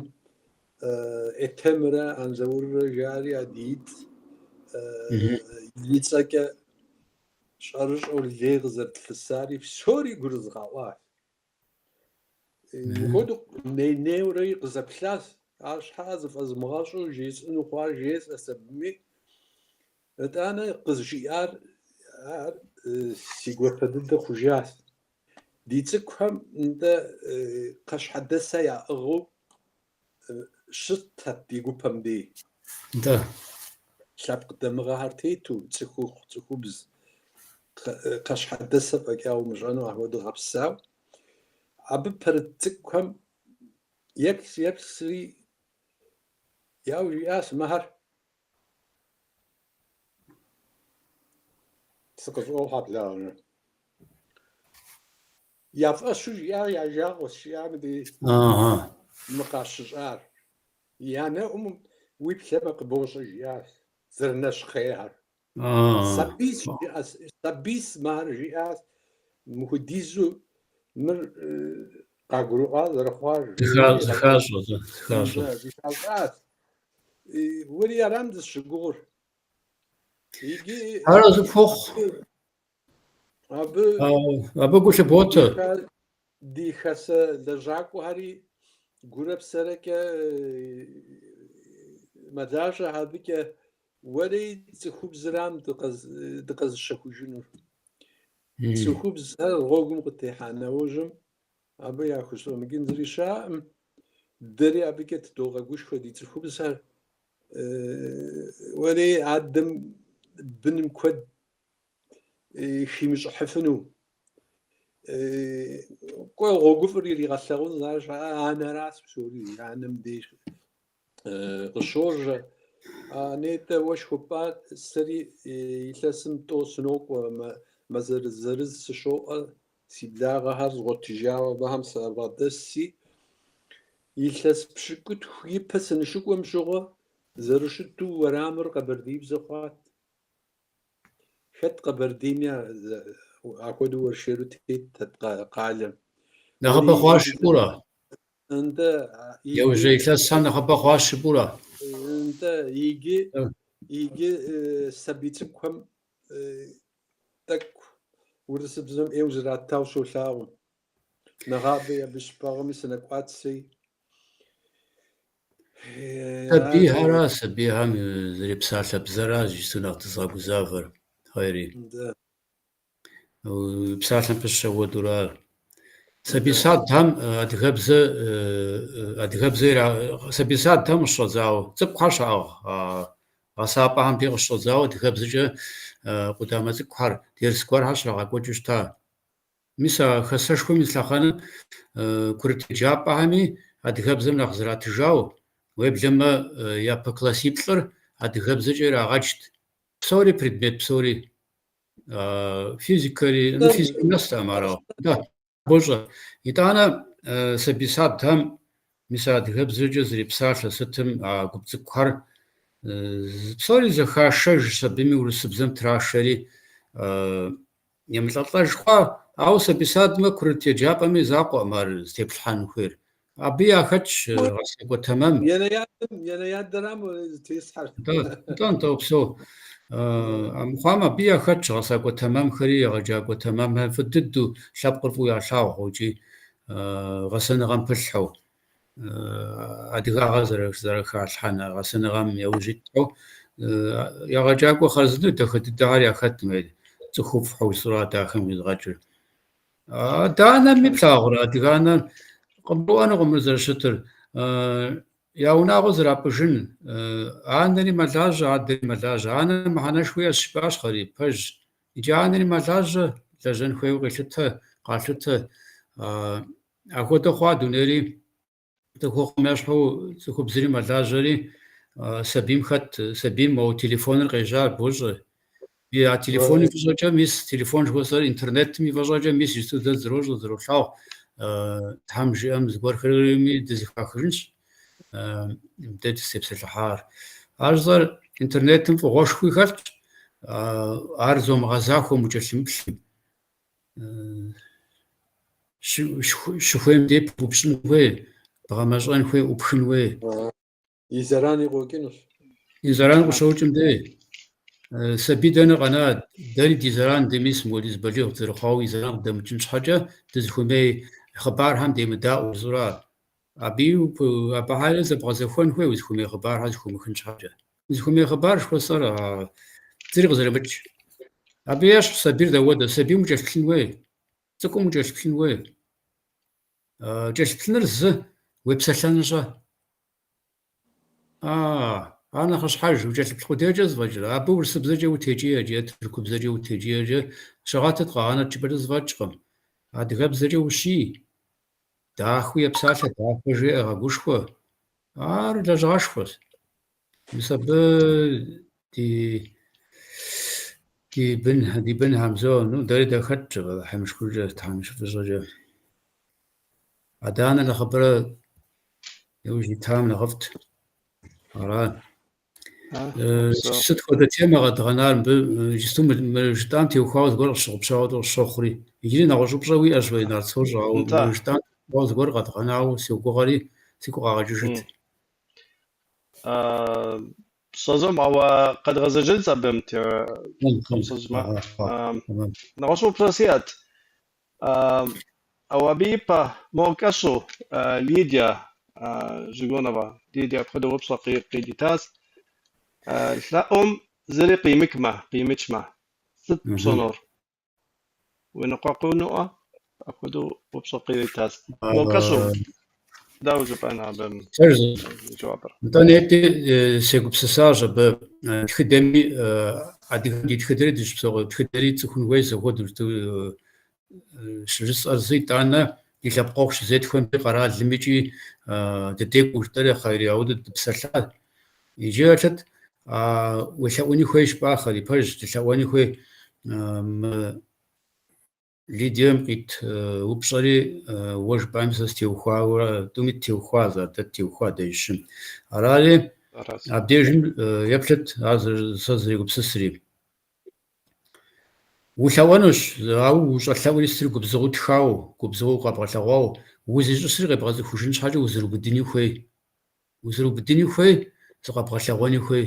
Этхемрэ Анзауррэ жари адыгитӏ и цӏэкӏэ щӏэрыщӏэу лей къызэрытлъысари псори гурызгъэӏуащ. Мыпхуэдэу ней-нейуэри къызэплъащ, арщхьэкӏэ зыфӏэзмыгъэщӏу жесӏэну хъуар жесӏэщ абыми. Итӏанэ къызжиӏар ар си гуапэ дыдэ хъужащ. Ди цӏыкӏухэм нтӏэ кхъащхьэдэсэ яӏыгъыу щытхэт ди гупэм дей. Нтӏэ. Лъэпкъ дамыгъэхэр тету, цӏыхухъу, цӏыхубз кхъащхьэдэсэ фӏэкӏа умыщӏэну апхуэдэу гъэпсау. Абы пэрыт цӏыкӏухэм еплъ-еплъри, яу жиӏащ мыхэр. Сыкъыщӏохьэ благъэ. Я фӏэщу жиӏар я жагъуэщ, жиӏа мыдей мы къащыщӏар. Я нэӏум уиплъэмэ къыбощӏэ, жиӏащ, зэрынэщхъейхэр. Сабийщ, жиӏащ, сабийщ мыхэр, жиӏащ, мыхуэдизу мыр къагурыӏуа зэрыхъуар. Зыхащӏэ, зыхащӏэ. Зыхащӏащ. Уэри арам дызыщыгугъыр. Иджы Арэзы пхухъу. Абы Абы гу лъыботэ. Ди хасэ лэжьакӏуэхэри гурэ псэрэкӏэ мэлажьэ абыкӏэ. Уэри цӏыхубзырам дыкъэзыщэхужынур. Цӏыхубзхэр гъуэгум къытехьа нэужьым абы яхущӏэмыкӏын зыри щыӏэкъым. Дэри абыкӏэ тыдогъэгушхуэ ди цӏыхубзхэр. Уэри адэм быным куэд химыщӏыхьыфыну. Кӏуэ гъуэгуфӏыр иригъэлъэгъун арщхьэкӏэ анэращ псори, анэм деж къыщожьэ. Нетӏэ уэ жыхуэпӏар сэри илъэсым тӏэу сынокӏуэ, мазэ зырыз сыщоӏэ, си благъэхэр згъуэтыжауэ абыхэм сабгъэдэсси. Илъэс пщыкӏутху ипэ сыныщыкӏуэм щыгъуэ зэрыщыту уэрамыр къэбэрдеибзэ хъуат. Хэт къэбэрдейми апхуэдэу уэршэру тетт къалэм. Нэхъыбэ хъуащ жыпӏэура? Нтӏэ, Иужьрей илъэсхэм нэхъыбэ хъуащ жыпӏэура? Нтӏэ, иджы, иджы сабий цӏыкӏухэм тӏэкӏу урысыбзэм ӏейуэ зратауэ солъагъу. Нэгъабэ абы щыпэгъуэми сынэкӏуат сэри. Сабийхэращ, сабийхэм зэрепсалъэ бзэращ иджыпсту нэхъ дызыгъэгузавэр, Хъайри. Уи псалъэм пысщэ хуэдэурэ. Сабий садхэм адыгэбзэ, адыгэбзэ ира, сабий садхэм къыщыщӏэдзауэ, цӏыкӏухэр щаӏыгъ гъэсапӏэхэм дей къыщыщӏэдзауэ адыгэбзэкӏэ къудамэ цӏыкӏухэр, дерс гуэрхэр щрагъэкӏуэкӏыу щыта. Мис а хасэшхуэм и лъэхъэнэм курыт еджапӏэхэми адыгэбзэм нэхъ зратыжауэ, уеблэмэ япэ классиплӏыр адыгэбзэкӏэ ирагъэджт. Псори, предмет псори, физикэри, ну физикэм нэстэкъым ар ауэ. Да, бощӏэ. Итӏанэ сабий садхэм мис а адыгэбзэкӏэ зэрепсалъэ сытым а гуп цӏыкӏухэр Псори зэхашэжщ абыми урысыбзэм трашэри, емылӏэлӏэж хъуа, ауэ сабий садымэ курыт еджапӏэми закъуэкъым ар зытеплъхьэн хуейр. Абы яхэтщ гъэсакӏуэ тэмэм. Енэ-ядэрам зытеслъхьэр. Нтӏэ, нтӏэ, нтӏэ, упсэу. Амыхъуам абы яхэтщ гъэсакӏуэ тэмэмхэри, егъэджакӏуэ тэмэмхэр фӏы дыдэу, лъэпкъыр фӏыуэ ялъагъуу икӏи гъэсэныгъэм пылъхэу, адыгагъэр зэрыхалъхьэн гъэсэныгъэм яужь итхэу, егъэджакӏуэ хъарзынэу дахэ дыдэхэр яхэтым, цӏыхуфӏхэу жысӏэу ара дахэм къизгъэкӏыр. Адэ-анэми плъагъурэ, адыгэ анэр къыбгурыӏуэнукъым мыр зэрыщытыр. Я унагъуэ зэрапӏыжын, анэри мэлажьэ, адэри мэлажьэ. Анэм мыхьэнэшхуэ иӏэщ жыпӏащ, Хъари, пэжщ. Иджы анэри мэлажьэ, лэжьэн хуейуэ къелъытэ, къалъытэ. Апхуэдэ хъуа дунейри, цӏыхухъум ещхьу цӏыхубзри мэлажьэри, сабийм хэт, сабийм моуэ телефоныр къежьар бощӏэ. И а телефоным и фӏыщӏэкӏэ, мис, телефон жыхуэсӏэр интернетым и фӏыщӏэкӏэ, мис, иджыпсту дэ дызэрощӏэ, дызэролъагъу. Тхьэм жиӏэм зыгуэрхэми дызэхахыжынщ, дэ дызытепсэлъыхьар. Ар жысӏэр интернетым фӏыгъуэшхуи хэлъщ, ар зомыгъэзахуэм укӏэлъымыплъым. Щыхуейм дей пыупщӏын хуей, бгъэмэщӏэн хуей, ӏупхын хуей. И зэрани къокӏынущ. И зэран къыщокӏым дей. Сабий дэнэ къэна, дэри ди зэран дэ мис мыуэдиз балигъ дызэрыхъуауэ и зэран къыдэмыкӏын щхьэкӏэ дызыхуэмей хъыбархэм демыдаӏуэу жысӏэура. Абыи абыхьэри зэбгъэзэхуэн хуей узыхуэмей хъыбархэр зэхыумыхын щхьэкӏэ. Узыхуэмей хъыбар жыхуэсӏэр зыри къызэрымыкӏ. Абы ещхь сабийр дауэдэ, сабийм укӏэлъыплъын хуей, цӏыкӏум укӏэлъыплъын хуей. Кӏэлъыплъыныр зы, уепсэлъэныр-щэ? Ар нэхъыщхьэж, укӏэлъыплъ къудейкӏэ зэфӏэкӏрэ? Абы урысыбзэкӏэ утекӏиекӏэ е тыркубзэкӏэ утекӏиекӏэ щыгъэтыт, къэгъанэт жыпӏэкӏэ зэфӏэкӏкъым. Адыгэбзэкӏэ ущий, дахэу епсалъэ, дахэ жеӏэ, гъэгушхуэ. Ар лэжьыгъэшхуэщ. Мис абы ди ди бын ди бынхэм зо, ну, дэри дахэтщ Алыхьым и шыкуркӏэ, Тхьэм и фӏыщӏэкӏэ. Адэ-анэ нэхъыбэрэ иужь итам нэхъыфӏт. Ара. Сыт хуэдэ темэ къэдгъэнар мыбы? Иджысту мы жытӏам теухуауэ зыгуэр къысщыгъупщауэ къысщохъури. Иджыри нэгъуэщӏ упщӏэ уиӏэщ уэ, Инар, сощӏэ, ауэ мы жытӏам теухуауэ зыгуэр къэдгъэнауэ согугъэри, сигу къэгъэкӏыжыт. Сщӏэзум, ауэ къэдгъэзэжынщ абым пщӏыжмэ. Нэгъуэщӏ упщӏэ сиӏэт. Ауэ абы ипэ мо кӏэщӏу Лидия Жигунова, Лидия апхуэдэ упщӏэ къидитащ. Лъэӏум зыри къимыкӏмэ, къимыкӏмэ, сыт пщӏэнур? Уеныкъуэкъунуӏэ? Апхуэдэу упщӏэ къиритащ. Мо кӏэщӏу, дауэ жыпӏэн абы жэуапыр? Нтӏэ, нетӏи сегупсысащ абы тхыдэми, адыгэм ди тхыдэри дыщыпсэу тхыдэри тцӏыхун хуей зэхуэдэу щыжысӏэр зы, итӏанэ ди лъэпкъ ӏуэху щызетхуэм ди къэралым икӏи дыдекӏуу жытӏэри хъайри ауэдэу дыпсэлъат. Иджы еплъыт, уелъэӏуни хуей жыпӏа хъэри, пэжщ, дылъэӏуэни хуей. Мы Лидием къит упщӏэри уэ жыпӏами сэ стеухуауэ, тӏуми ттеухуа, ар дэ ттеухуа дэ щым. Арари абдежым еплъыт ар сэ зэрегупсысри. Улъэӏуэнущ, ауэ ущӏэлъэӏури сытри губзыгъэу тхауэ, губзыгъэу къэбгъэлъэгъуауэ, узищӏысри къебгъэцӏыхужын щхьэкӏэ узэрыубыдыни хуей. Узэрыубыдыни хуей, зыкъэбгъэлъэгъуэни хуей.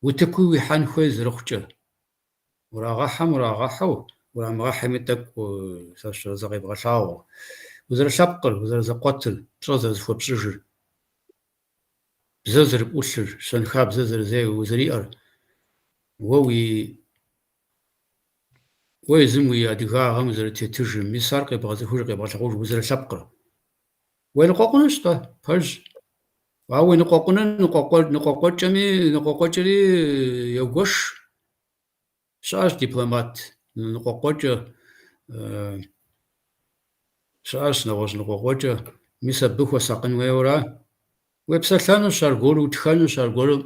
Утыкуи уихьэн хуей зэрыхъукӏэ. Урагъэхьэм урагъэхьэу, урамыгъэхьэми тӏэкӏу закъебгъэлъагъуу. Узэрылъэпкъыр, узэрызэкъуэтыр, пщӏэ зэрызыхуэпщӏыжыр. Бзэ зэрыпӏулъыр, щэнхабзэ узэриӏэр, уэ уи уэ езым уи адыгагъэм узэрытетыжыр, мис ар къебгъэцӏыхуж, къебгъэлъэгъуж узэрылъэпкъыр. Уеныкъуэкъунущ-тӏэ, пэжщ. Ауэ уеныкъуэкъуныр ныкъуэкъуэкӏэми, ныкъуэкъуэкӏэри егуэш. Щыӏэщ дипломат ныкъуэкъуэкӏэ, щыӏэщ нэгъуэщӏ ныкъуэкъуэкӏэ. Мис абы хуэсакъын хуейуэ ара. Уепсэлъэнущ, аргуэру утхэнущ, аргуэру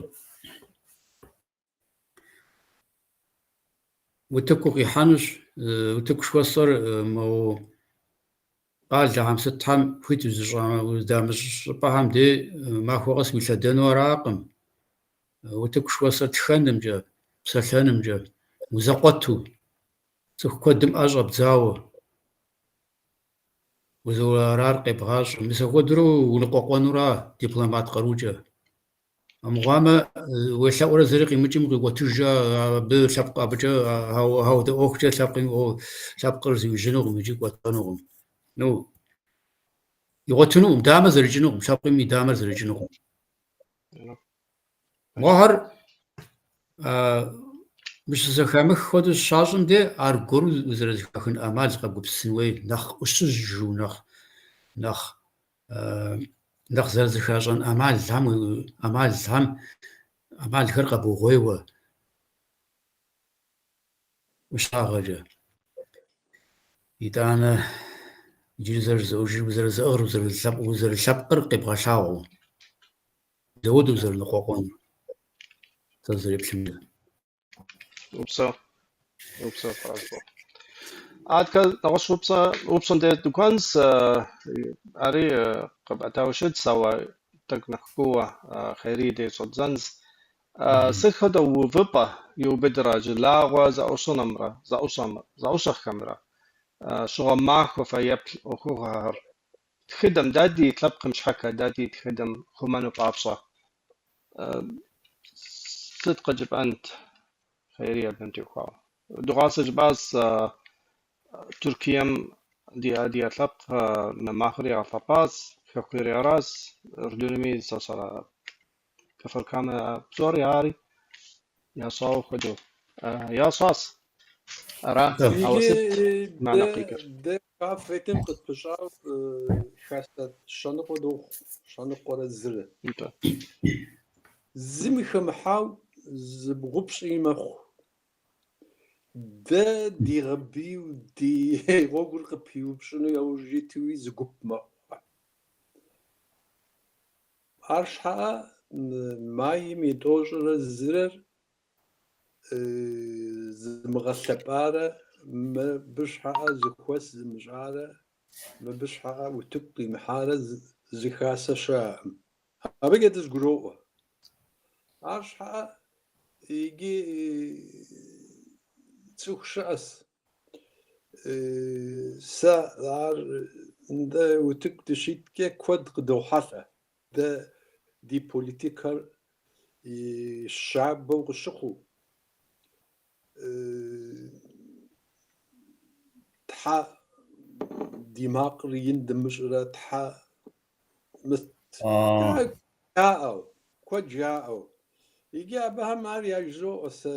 утыку укъихьэнущ. Утыку жыхуэсӏэр мо къалэхэм, сытхэм хуит уздамыщӏ щӏыпӏэхэм дей махуэ къэс уилъэдэну аракъым. Утыку жыхуэсӏэр тхэнымкӏэ, псэлъэнымкӏэ, узэкъуэту, цӏыху куэдым ӏэ щӏэбдзауэ, узэрыарар къебгъащӏэу. Мис апхуэдэурэ уныкъуэкъуэнура дипломат къарукӏэ. Амыхъуамэ, уелъэӏурэ зыри къимыкӏым укъикӏуэтыжкӏэ, абы лъэпкъ абыкӏэ ауэдэ ӏуэхукӏэ лъэпкъым лъэпкъыр зиужьынукъым икӏи кӏуэтэнукъым. Ну, игъуэтынукъым, дамэ зэрыкӏынукъым, лъэпкъым и дамэр зэрыкӏынукъым. Мохэр ущызэхамых хуэдэу щащӏым де аргуэру узэрызэхахын ӏэмал къэгупсысын хуей, нэхъ ӏущыжу, нэхъ, нэхъ, нэхъ зэрызэхащӏэн ӏэмалхэм, ӏэмалхэм, ӏэмалхэр къэбугъуейуэ ӏущагъэкӏэ. Итӏанэ иджыри зэрыжызоӏэжыр узэрызэӏыгъыр, узэрылъэпкъыр къебгъэлъагъуэу. Дауэдэу узэрыныкъуэкъуэнур? Сэ сызэреплъымкӏэ. Упсэу. Упсэу, Къэралбо. Адэкӏэ нэгъуэщӏ упщӏэ, упщӏэм деж дыкӏуэнщ, ари къэпӏэтауэ щытщ, ауэ тӏэкӏу нэхъ кууэ Хъайри деж щӏэддзэнщ. Сыт хуэдэ увыпӏэ иубыдрэ жылагъуэ зэӏущӏэнымрэ зэӏущӏэхэмрэ щыгъуэ махуэ фэеплъ ӏуэхугъуэхэр тхыдэм дэ ди лъэпкъым щхьэкӏэ, дэ ди тхыдэм хъумэну папщӏэ? Сыт къыджепӏэнт, Хъайри, абым теухуауэ? Дыгъуасэ жыпӏащ Тыркуем ди адыгэ лъэпкъ мы махуэр ягъэлъэпӏащ, хэкури аращ, Ӏурдынми сощӏэрэ Кфар-Камэ псори ари ящӏауэ хуэдэу ящӏащ. Ара, ауэ Иджы сыт мыхьэнэ дэ къикӏыр? дэ КАФФЕД-м къытпыщӏауэ хасэ щэныкъуэ дохъу, щэныкъуэрэ зырэ. Нтӏэ. Зыми хэмыхьау зыбгъупщӏи мэхъу. Дэ дигъэбийу ди гъуэгур къыпиупщӏыну яужь итуи зы гуп мэхъу. Арщхьэӏэ майм и тӏощӏрэ зырэр зымыгъэлъэпӏарэ, мыбы щхьэӏэ зэхуэс зымыщӏарэ, мыбы щхьэӏэ утыку къимыхьарэ зы хасэ щыӏэкъым. Абыкӏэ дызэгуроӏуэ. Арщхьэӏэ иджы цӏыху щыӏэс. Сэ ар дэ утыку дыщиткӏэ куэд къыдохьэлӏэ. Дэ ди политикэр щабэу къыщыхъуу, тхьэ ди макъыр ин дымыщӏрэ тхьэ жаӏэу, куэд жаӏэу. Иджы абыхэм ар яжызоӏэ сэ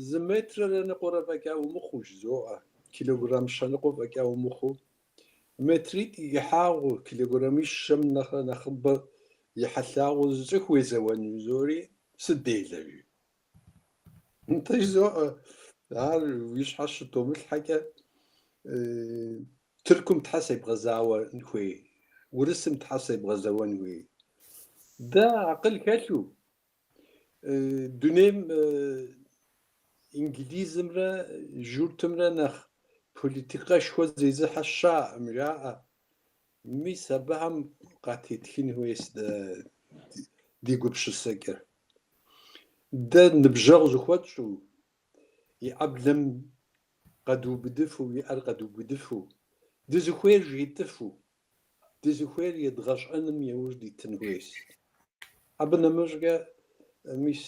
зы метрэрэ ныкъуэрэ фӏэкӏа умыхъуу жызоӏэ, килограмм щэныкъуэ фӏэкӏа умыхъуу. Метритӏ и кӏыхьагъыу, килограммищэм нэхърэ нэхъыбэ и хьэлъагъыу зы цӏыху уезэуэну жызори, сыделэ жи. Нтӏэ жызоӏэ, ар уи щхьэ щытомылъхьэкӏэ, Тыркум тхьэ себгъэзауэн хуей, Урысым тхьэ себгъэзэуэн хуей. Дэ акъыл хэлъу, дунейм инглизымрэ журтымрэ нэхъ политикэшхуэ зезыхьэ щыӏэкъым, жаӏэ. Мис абыхэм къатетхын хуейщ дэ ди гупсысэкӏэр. Дэ ныбжьэгъу зыхуэтщӏу, и ӏэблэм къэдубыдыфу, и ӏэр къэдубыдыфу, дызыхуейр жетӏыфу, дызыхуейр едгъэщӏэным яужь дитын хуейщ. Абы нэмыщӏкӏэ, мис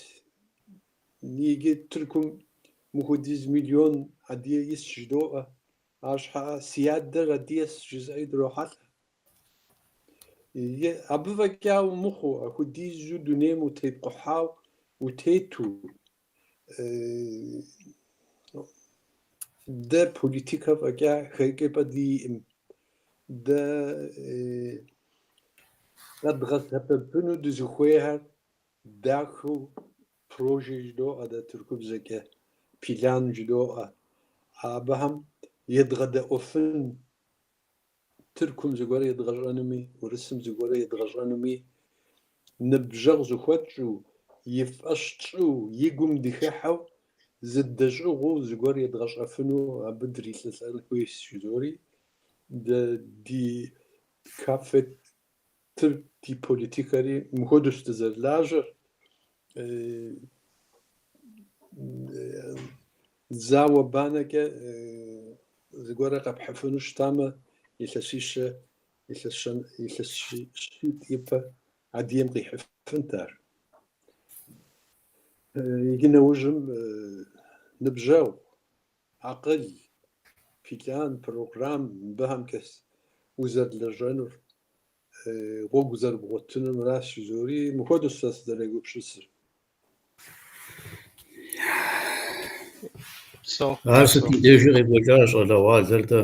иджы Тыркум мыхуэдиз миллион адыгэ ис жыдоӏэ, арщхьэӏэ си адэр адыгэс жызыӏэи дрохьэлӏэ. Иджы абы фӏэкӏа умыхъуу, апхуэдизу дунейм утепкъухьау, утету, дэ политикэ фӏэкӏа хэкӏыпӏэ диӏым. Дэ къэдгъэсэбэпыну дызыхуейхэр дахэу proje жыдоӏэ дэ тыркубзэкӏэ, plan жыдоӏэ. Абыхэм едгъэдэӏуэфын, Тыркум зыгуэр едгъэщӏэнуми, Урысым зыгуэр едгъэщӏэнуми, ныбжьэгъу зыхуэтщӏу, и фӏэщ тщӏыу, и гум дыхыхьэу, зыдэщӏыгъуу зыгуэр едгъэщӏэфыну абы дрилӏэлӏэн хуейщ жызори, дэ ди КАФФЕД-р, ди политикэри мыхуэдэущ дызэрылажьэр. Зауэ банэкӏэ зыгуэрэ къэпхьыфыну щытамэ, илъэсищэ, илъэс щитӏ ипэ адыгэм къихьыфынт ар. Иджы нэужьым ныбжьэгъу, акъыл, план, программ мыбыхэмкӏэ узэрылэжьэнур, гъуэгу зэрыбгъуэтынур мыращ жызори, мыхуэдэу сэ сызэрегупсысыр. Ар сытым дежи къекӏуэкӏа щӏалэгъуалэр-тӏэ?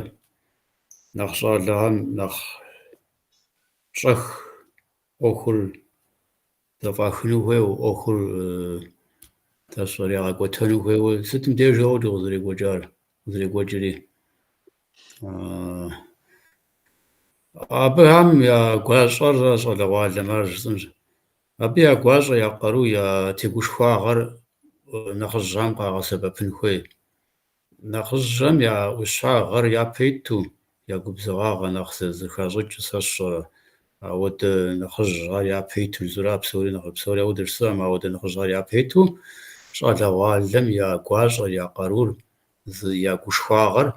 Нэхъ щӏалэхэм нэхъ щӏэх ӏуэхур зэфӏахыну хуейуэ, ӏуэхур ягъэкӏуэтэну хуейуэ сытым дежи ауэдэу къызэрекӏуэкӏар, къызэрекӏуэкӏри. Абыхэм я гуащӏэр щӏалэгъуалэм ар жысӏэнщ. Абы я гуащӏэ, я къару, я тегушхуагъэр нэхъыжьхэм къагъэсэбэпын хуей. Нэхъыжьхэм я ӏущагъэр япэ иту, я губзыгъагъэ нэхъ зэхащӏыкӏ сэ сщӏэрэ. Ауэдэ нэхъыжьхэр япэ иту жысӏэра, псори нэхъ псори ауэдэ жысӏэкъым, ауэдэ нэхъыжьхэр япэ иту щӏалэгъуалэм я гуащӏэр, я къарур, я гушхуагъэр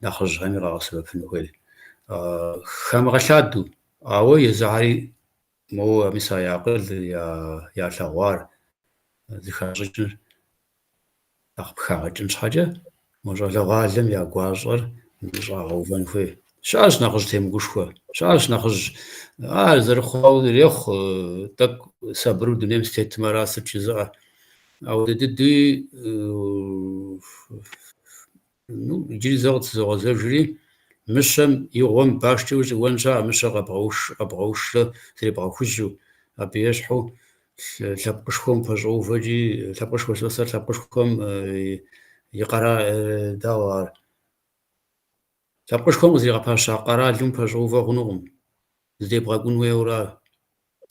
нэхъыжьхэми къагъэсэбэпын хуей. Хамыгъэлъадэу, ауэ езыхэри моуэ мис а я акъылыр, ялъэгъуар зыхащӏыкӏыр нэхъ пхагъэкӏын щхьэкӏэ, мо щӏалэгъуалэм я гуащӏэр щӏагъэувэн хуей. Щыӏэщ нэхъыжь темыгушхуэ, щыӏэщ нэхъыжь, ар зэрыхъуауэ ирехъу, тӏэкӏу сабыру дунейм сытетым ара сыт жызыӏэ. Ауэдэ дыдэуи, ну, иджыри зэ къытызогъэзэжри, мыщэм и гъуэм башкӏэ ущӏиуэн щыӏэ, мыщэр къэбгъэушрэ зребгъэхужьу, абы ещхьу лъэпкъышхуэм пэщӏэувэкӏи, лъэпкъышхуэ жысӏэр лъэпкъышхуэм и къэра, дауэ ар? Лъэпкъышхуэм къызэригъэпэща къэралым пэщӏэувэ хъунукъым, зыдебгъэкӏун хуейуэра,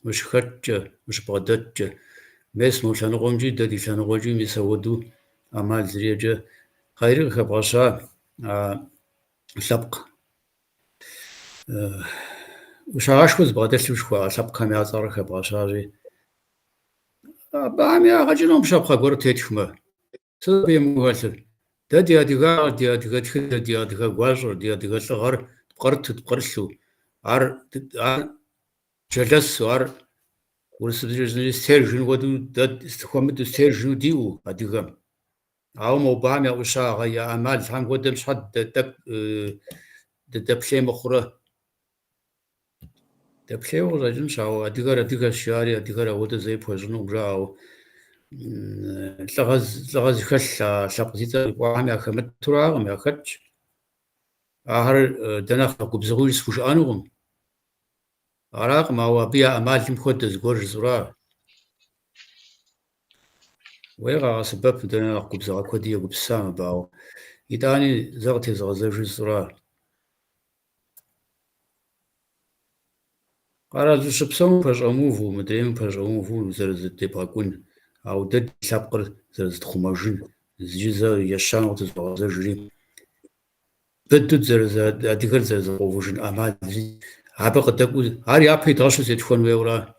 ущыхэткӏэ, ущыбгъэдэткӏэ. Мес мо лъэныкъуэмкӏи, дэ ди лъэныкъуэкӏи мис ауэдэу ӏэмал зэриӏэкӏэ Хъайри къыхэбгъэща а лъэпкъ ӏущагъэшхуэ зыбгъэдэлъу жыхуаӏэ лъэпкъхэм я цӏэр къыхэбгъэщащи, абыхэм ягъэ кӏынукъым щапхъэ гуэр тетхмэ. Сыт абы емыкӏуу хэлъыр? Дэ ди адыгагъэр, ди адыгэ тхыдэр, ди адыгэ гуащӏэр, ди адыгэ лӏыгъэр тпкърыту, тпкърылъу, ар ар джэлэсу, ар урысыбзэкӏэ жысӏэнщи, стержень хуэдэу, дэ хуэмыдэу стержену диӏэу адыгэм. Ауэ мобыхэм я ӏущагъэ, я ӏэмалхэм хуэдэм щхьэ дэ тӏэкӏу дыдэплъей мыхъурэ? Дэплъейуэ къыщӏэкӏынщ, ауэ адыгэр адыгэщ жари, адыгэр ауэдэ зэи пхуэщӏынукъым жаӏэ, ауэ лӏыгъэ зыхэлъ а лъэпкъ зи цӏэ къипӏуахэм яхэмытуракъым, яхэтщ. Ахэр дэ нэхъ губзыгъэуи схужыӏэнукъым. Аракъым, ауэ абы я ӏэмалым хуэдэ зыгуэр жысӏэура. Уей къагъэсэбэп, дэ нэхъ губзыгъэ куэди егупсыса мыбы, ауэ итӏани зэ къытезгъэзэжу жысӏэура. Къэрал ущыпсэум пэщӏэмыувэу, мыдрейм пэщӏэмыувэу зэрызыдебгъэкӏун, ауэ дэ ди лъэпкъыр зэрызытхъумэжын, иджы зэ ещанэу къытызогъэзэжри, быдэу адыгэр зэрызэкъуэувэжын ӏэмалри абы къыдэкӏуэу, ар япэ идгъэщу зетхуэн хуейуэра.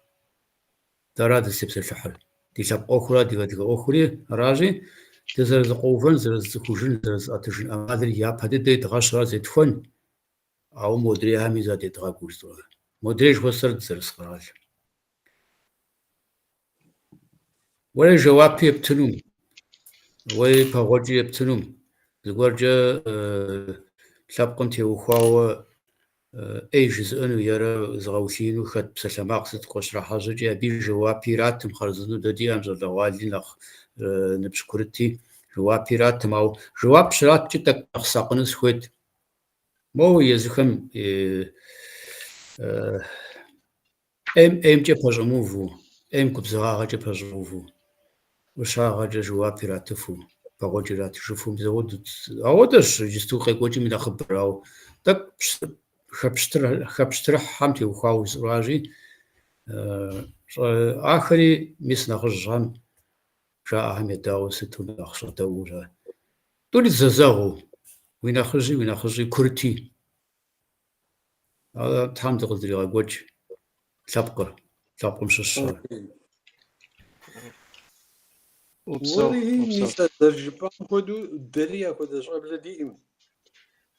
Дэра дызытепсэлъыхьыр. Ди лъэпкъ ӏуэхура, ди адыгэ ӏуэхури аращи, дызэрызэкъуэувэн, зэрызыцӏыхужын, зэрызыӏэтыжын ӏэмалыр япэ дыдэ идгъэщу ар зетхуэн, ауэ модрейхэми задедгъэкӏуу жысӏэурэ. Модрей жыхуэсӏэр дызэрыс къэрал. Уэри жэуапи ептынум, уэри пэгъуэкӏи ептынум, зыгуэркӏэ лъэпкъым теухуауэ ӏей жызыӏэну ерэ зыгъэулъиину хэт псалъэмакъ сыт къыщрахьэжьэкӏи, абы жэуапи иратым, хъарзынэу дэ диӏэм щӏалэгъуали нэхъ ныбжь курыти жэуапи иратым, ауэ жэуап щраткӏи тӏэкӏу нэхъ сакъыну сыхуейт. Моуэ езыхэм ӏейм ӏеймкӏэ пэщӏэмыувэу, ӏейм губзыгъагъэкӏэ пэщӏэмыувэу, ӏущагъэкӏэ жэуап иратыфу, пэгъуэкӏ иратыжыфу, мис ауэдэщ иджысту къекӏуэкӏым и нэхъыбэр, ауэ тӏэкӏу хэпщтырыхьхэм теухуауэ жысӏуращи, ахэри мис нэхъыжьхэм жаӏэхэм едаӏуэу сыту нэхъ щӏэдэӏуу жаӏэ. Тӏури зэзэгъыу, уи нэхъыжьи уи нэхъыщӏи курыти. Тхьэм дыкъыздригъэкӏуэкӏ лъэпкъыр, лъэпкъым щыщхэр. Упсэу, Уэри упсэу. мис а зэрыжыпӏам хуэдэу дэри апхуэдэ щӏэблэ диӏэм.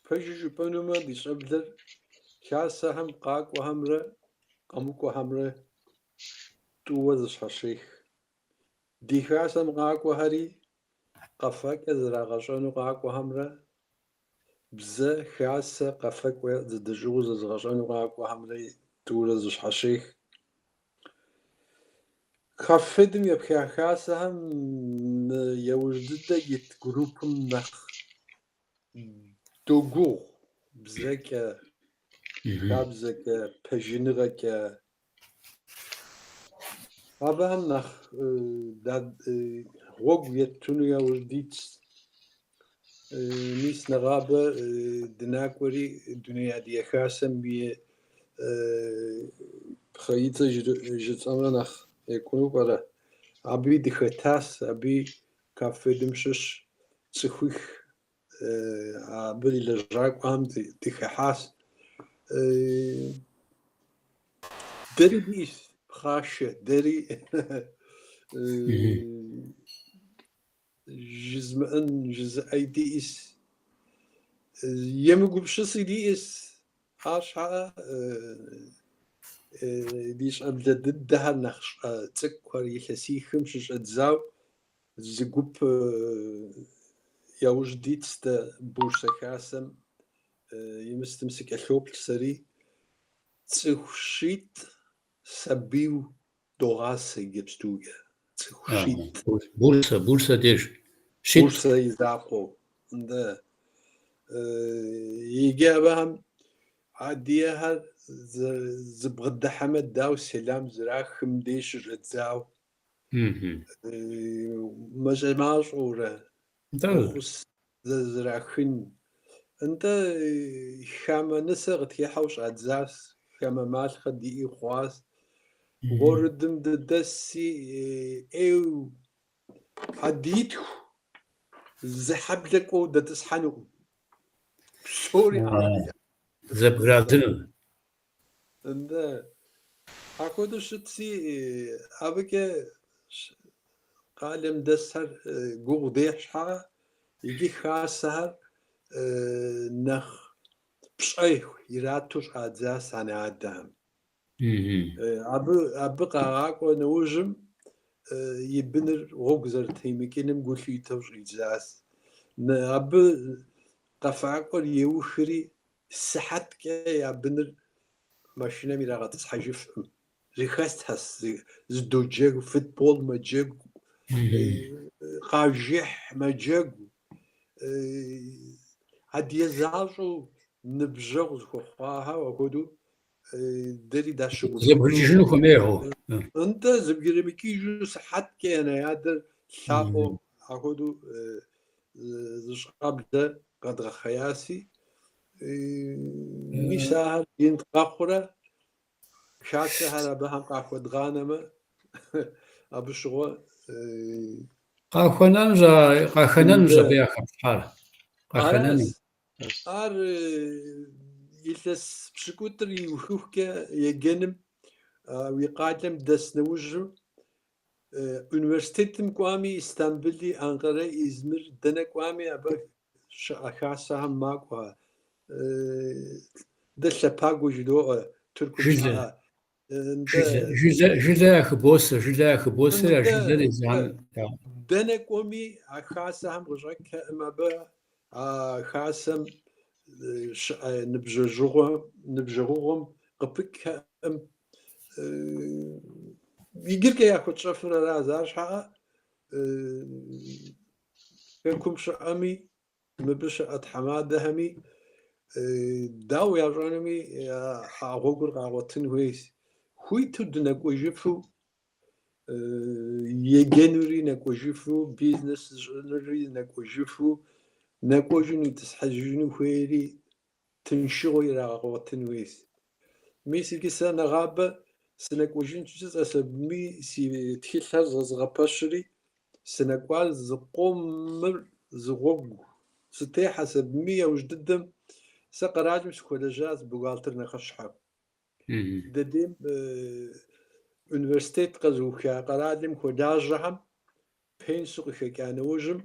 Пэжу жыпӏэнумэ, ди щӏэблэр хасэхэм къакӏуэхэмрэ къэмыкӏуэхэмрэ тӏууэ зыщхьэщех. Ди хасэм къакӏуэхэри къэфэкӏэ зрагъэщӏэну къакӏуэхэмрэ бзэ, хасэ, къэфэкӏуэ зэдэщӏыгъуу зэзыгъэщӏэну къакӏуэхэмрэ тӏуурэ зыщхьэщех. КАФФЕД-м епха хасэхэм мы яужь дыдэ ит группым нэхъ догугъу бзэкӏэ, хабзэкӏэ, пэжыныгъэкӏэ. Абыхэм нэхъ гъуэгу еттыну яужь дитщ. Мис нэгъабэ дынакӏуэри Дуней Адыгэ Хасэм и пхъэицӏэ жытӏэмэ нэхъ екӏуну пӏэрэ? Абыи дыхэтащ, абыи КАФФЕД-м щыщ цӏыхуих абы и лэжьакӏуэхэм дыхыхьащ. Дэри диӏэщ пхъашэ, дэри жызмыӏэн жызыӏэи диӏэщ, емыгупсыси диӏэщ. Арщхьэкӏэ ди щӏэблэ дыдэхэр нэхъ щӏэ цӏыкӏухэр илъэсихым щыщӏэдзау зы гуп яужь дитщ дэ Бурсэ хасэм имыстым сыкӏэлъоплъ сэри. Цӏыху щитӏ сабийу догъасэ иджыпстукӏэ. Цӏыху щитӏ. Бурсэ, Бурсэ деж. Щитӏ. Бурсэ и закъуэу. Нтӏэ. Иджы абыхэм адыгэхэр зыбгъэдыхьэмэ, дауэ сэлам зэрахым деж щыщӏэдзау. Мащӏэ-мащӏэурэ фӏэхъус зэрахын. Нтӏэ, хамэ нысэ къытхихьэу щӏадзащ, хамэ малъхъэ диӏи хъуащ. Городым дыдэсси, ӏейу адыгитху зы хьэблэ кӏуэу дэтӏысхьэнукъым. Псори ӏэмал иӏэкъым. Зэбградзыну. Нтӏэ, апхуэдэу щытси, абыкӏэ къалэм дэсхэр гугъу дехь щхьа, иджы хасэхэр нэхъ пщӏэ ирату щӏадзащ анэ-адэхэм. Абы къагъакӏуэ нэужьым и быныр гъуэгу зэрытемыкӏыным гу лъитэу щӏидзащ. Абы къэфакӏуэр еухри, сыхьэткӏэ я быныр машинэм ирагъэтӏысхьэжыфкъым. Зэхэсхэщ, зыдоджэгу, футбол мэджэгу, къажыхь мэджэгу. Адыгэ защӏэу ныбжьэгъу зыхуэхъуахэу апхуэдэу дэри дащыгуфӏыкӏыу. Зэбгрыкӏыжыну хуэмейхэу. Нтӏэ, зэбгрымыкӏыжу сыхьэткӏэ анэ-адэр лъаӏуэу апхуэдэу зы щӏэблэ къэдгъэхъеяси, мис ахэр ин къэхъурэ хасэхэр абыхэм къахуэдгъанэмэ, абы щыгъуэ Къахуэнэнущ, къахэнэнущ абы яхэплъхьар. Къахэнэну. Ар илъэс пщыкӏутӏыр иухыхукӏэ еджэным уи къалэм дэс нэужьым университетым кӏуами, Истамбыли, Анкъэрэ, Измир дэнэ кӏуами, абы щыӏэ хасэхэм макӏуэ. Дэ лъэпагуэ жыдоӏэ Тыркум щыӏэ. Жылэ, жылэ яхыбосэ, жылэ яхыбосэ, я жылэр езыхэм. Дэнэ кӏуэми а хасэхэм къыщӏэкӏхэкъым абы, а хасэм щыӏэ ныбжьэгъугъэм къыпыкӏхэкъым. Иджыркӏэ яхуэтщӏэфыр аращ, арщхьэкӏэ хэкум щыӏэми, мыбы щыӏэ тхьэмадэхэми дауэ ящӏэнуми а гъуэгур къагъуэтын хуейщ. Хуиту дынэкӏуэжыфу, еджэнури нэкӏуэжыфу, бизнес зыщӏынури нэкӏуэжыфу, нэкӏуэжу нитӏысхьэжыну хуейри тыншыгъуэ ирагъэгъуэтын хуейщ. Мис иджы сэ нэгъабэ сынэкӏуэжынщ жысӏэс абыми си тхылъхэр зэзгъэпэщри, сынэкӏуар зыкъомыр зы гъуэгу сытехьэс абыми яужь дыдэм сэ къэралым сыхуэлэжьащ бухгалтер нэхъыщхьэу. Дэдейм университет къэзыуха къэралым хуэлажьэхэм Пенсу къыхэкӏа нэужьым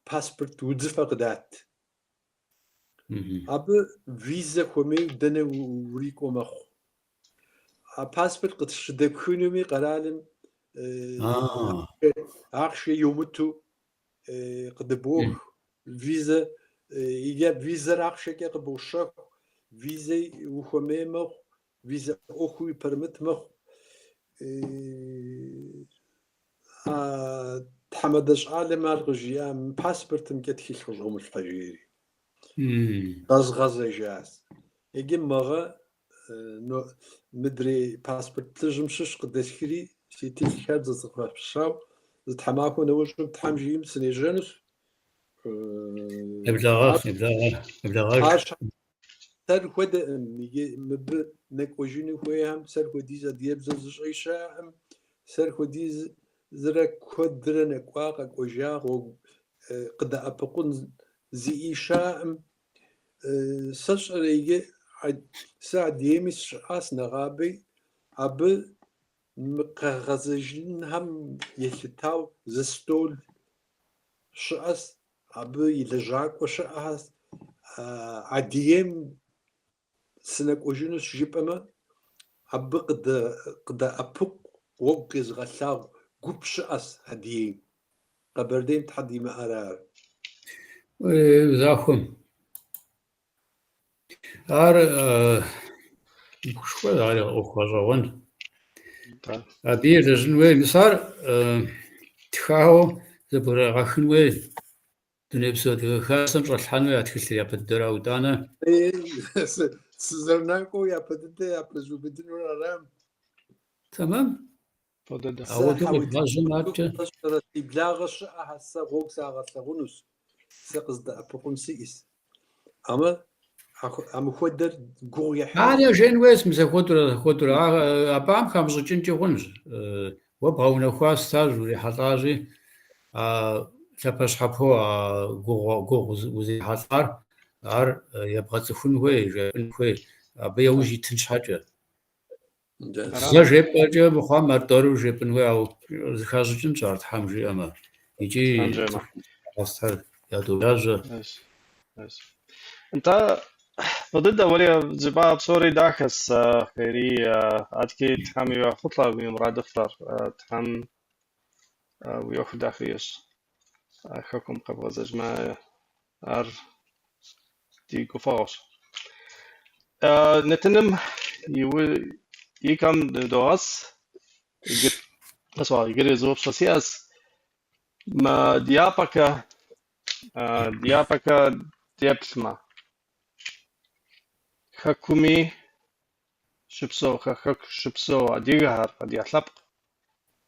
паспорт удзыфэ къыдат. Абы визэ хуэмейу дэнэ урикӏуэ мэхъу. А паспорт къытщыдэпхынуми къэралым ахъшэ йумыту къыдыбох. Визэ, иджы визэр ахъшэкӏэ къыбощэху, визэ ухуэмей мэхъу, визэ ӏуэхуи пэрымыт мэхъу. А тхьэмадэ щӏалэм ар къызжиӏа, мы паспортымкӏэ тхылъ къыщӏомылъхьэ, жери. Къэзгъэзэжащ. Иджы мыгъэ мыдрей паспорт плъыжьым щыщ къыдэсхри, си тхылъхэр зэзгъэпэщау, зы тхьэмахуэ нэужьым Тхьэм жиӏэм сынежьэнущ. Еблагъэ, еблагъэ, еблэгъэж. Ар сэр хуэдэкъым, иджы мыбы нэкӏуэжыну хуейхэм сэр хуэдиз адыгэбзэ зыщӏи щыӏэкъым, сэр хуэдизрэ куэдрэ нэкӏуа къэкӏуэжа гъуэгу къыдэӏэпыкъун зиӏи щыӏэкъым. Сэ сщӏэрэ иджы сэ Адыгейми сыщыӏащ нэгъаби, абы мы къэгъэзэжынхэм елъытау зы стол щыӏэс, абы и лэжьакӏуэ щыӏэхэс. Адыгейм сынэкӏуэжынущ жыпӏэмэ, абы къыдэӏэпыкъу, гъуэгу къезыгъэлъагъу гуп щыӏэс Адыгейм. Къэбэрдейм тхьэ димыӏэрэ ар. Захуэм. Ар ӏуэхушхуэ, ар ӏуэху гъэщӏэгъуэн. Абы елэжьын хуей. Мис ар тхауэ зэбграгъэхын хуей. Дунейпсо Адыгэ Хасэм щӏэлъхьэну я тхылъыр япэ дыдэрауэ итӏанэ. Сызэрынакӏуэу япэ дыдэ япэзубыдынур арам. Тэмэм. Ауэдэу къебгъэжьэм аткӏэ. Си благъэ щыӏэхэр сэ гъуэгу сагъэлъэгъунущ, сэ къыздэӏэпыкъун сиӏэс. Амэ амыхуэдэр гугъу ехьын. Ар ежен хуейщ, мис апхуэдэурэ, апхуэдэурэ. Абыхэм хамыщӏыкӏынкӏи хъунщ. Уэ бгъэунэхуа сытащ, урихьэлӏащи, а лъэпэщхьэпо, а гугъу узрихьэлӏар, ар ебгъэцӏыхун хуей, жепӏэн хуей, абы яужь итын щхьэкӏэ. Зэ жепӏэкӏэ мыхъуам аргуэру жепӏэн хуей, ауэ зыхащӏыкӏынщ ар Тхьэм жиӏэмэ. Икӏи цӏыху ядолажьэ. Нтӏэ, фӏы дыдэ уэри жыпӏа псори дахэс, Хъерий, адэкӏи Тхьэм уигъэхъулӏэ уи мурадыфӏхэр, Тхьэм уи ӏуэхур дахэ ищӏ. Хэкум къэбгъэзэжмэ, ар ди гуфӏэгъуэщ. Нэтыным и кӏэм ныдогъэс. Иджыри зы упщӏэ сиӏэс. Мы дяпэкӏэ деплъмэ, хэкуми щыпсэу, хэку щыпсэу адыгэхэр, адыгэ лъэпкъ,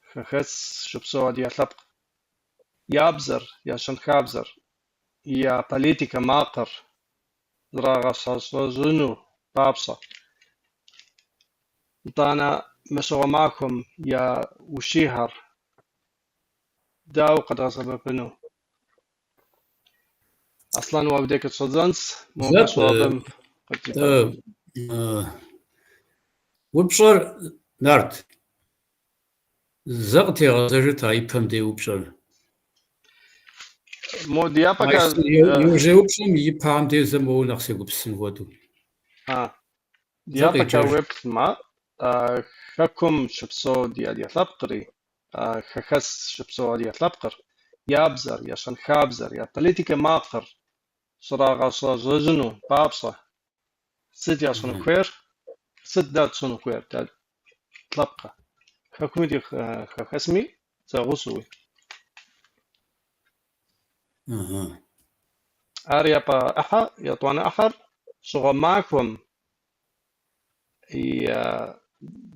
хэхэс щыпсэу адыгэ лъэпкъ, я бзэр, я щэнхабзэр, я политикэ макъыр зрагъэщӏэжыну папщӏэ. Итӏанэ мы щыгъуэ махуэм я ущиехэр дауэ къэдгъэсэбэпыну? Аслъэн, уэ абдей къытщӏэдзэнс, мо щӏалэм къыджиӏэн. Упщӏэр, Нарт, зэ къытегъэзэжыт а ипэм дей упщӏэр. Мо дяпэкӏэ... Иужьрей упщӏэм и пэм дей зэ моуэ нэхъ сегупсысын хуэдэу. Дяпэкӏэ уеплъмэ, хэкум щыпсэу ди адыгэ лъэпкъри, хэхэс щыпсэу адыгэ лъэпкъыр, я бзэр, я щэнхабзэр, я политикэ макъыр щӏрагъэщӏэжыну папщӏэ сыт ящӏэну хуейр, сыт дэ тщӏэну хуейр, дэ лъэпкъыр, хэкуми ди хэхэсми зэгъусэуи. Ар япэ ӏыхьэ, етӏуанэ ӏыхьэр щыгъуэ махуэм и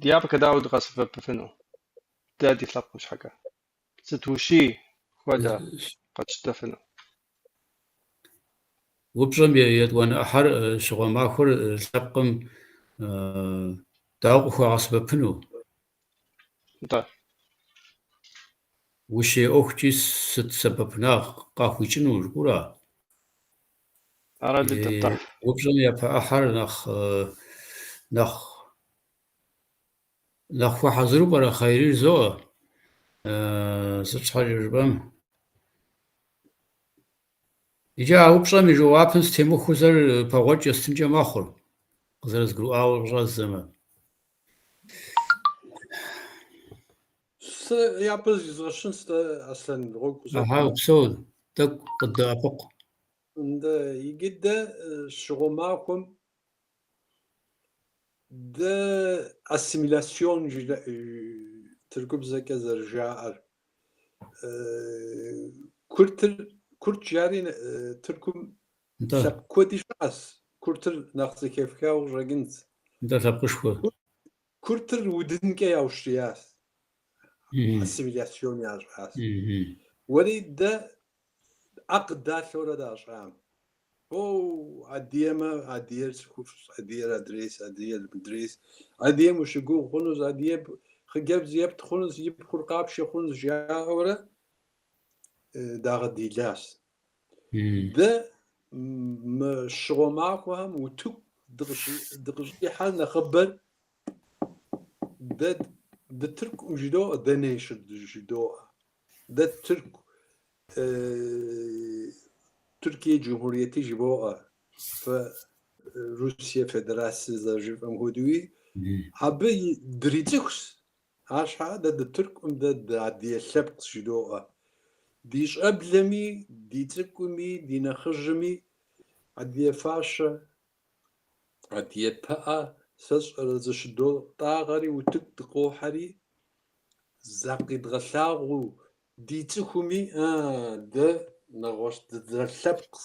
дяпэкӏэ дауэ дгъэсэбэпыфыну дэ ди лъэпкъым щхьэкӏэ? Сыт ущий хуэдэ къэтщтэфыну? Упщӏэм и етӏуанэ ӏыхьэр щыгъуэ махуэр лъэпкъым дауэ къыхуагъэсэбэпыну? Нтӏэ. Ущие ӏуэхукӏи сыт сэбэпынагъ къахуикӏыну жыпӏэура? Ара дыдэ, нтӏэ. Упщӏэм япэ ӏыхьэр нэхъ нэхъ хуэхьэзыру пӏэрэ Хъайри жызоӏэ. Сыт щхьэкӏэ жыпӏэм? Иджы а упщӏэм и жэуапым сытемыхуэу сэр пэгъуэкӏ естынкӏэ мэхъур, къызэрызгурыӏуауэ къыщӏэздзэмэ. Сэ япэ зизгъэщынщ-тӏэ, Аслъэн, гъуэгу Ахьа, къызэптмэ. упсэу, тӏэкӏу къыддэӏэпыкъу. Нтӏэ, иджы дэ щыгъуэ махуэм дэ ассимиляцион тыркубзэкӏэ зэрыжаӏэр. Куртыр, курт жари Тыркум Нтӏэ. лъэпкъ куэди щыӏэщ. Куртыр нэхъ зэхэфхауэ къыщӏэкӏынщ. Нтӏэ, лъэпкъышхуэ. Куртыр удынкӏэ яущиящ, ассимиляцион ящӏащ. Уэри дэ ӏэ къыдалъэурэ дащӏам. Оу, адыгэмэ, адыгэр цӏыхуфӏщ, адыгэр адрейщ, адыгэр мыдрейщ. Адыгэм ущыгугъ хъунущ, адыгэм хъыджэбз епт хъунущ, и пхъур къапшэ хъунущ, жаӏэурэ дагъэделащ. Дэ мы щыгъуэ махуэхэм утыку дыкъыщӏихьэр нэхъыбэр дэ дытыркукъым жыдоӏэ, дэнэ жыдоӏэ. Дэ тырку Türkiye Cumhuriyeti жыбоӏэ, фэ Русие Федерацие зэрыжыфӏэм хуэдэуи, абы дрицӏыхущ, арщхьэкӏэ дэ дытыркукъым, дэ дыадыгэ лъэпкъщ жыдоӏэ. Ди щӏэблэми, ди цӏыкӏуми, ди нэхъыжьми адыгэ фащэ, адыгэ пыӏэ сэ сщӏэрэ зыщыдотӏагъэри, утыку дыкъохьэри, закъидгъэлъагъуу ди цӏыхуми, дэ нэгъуэщӏ дызэрылъэпкъ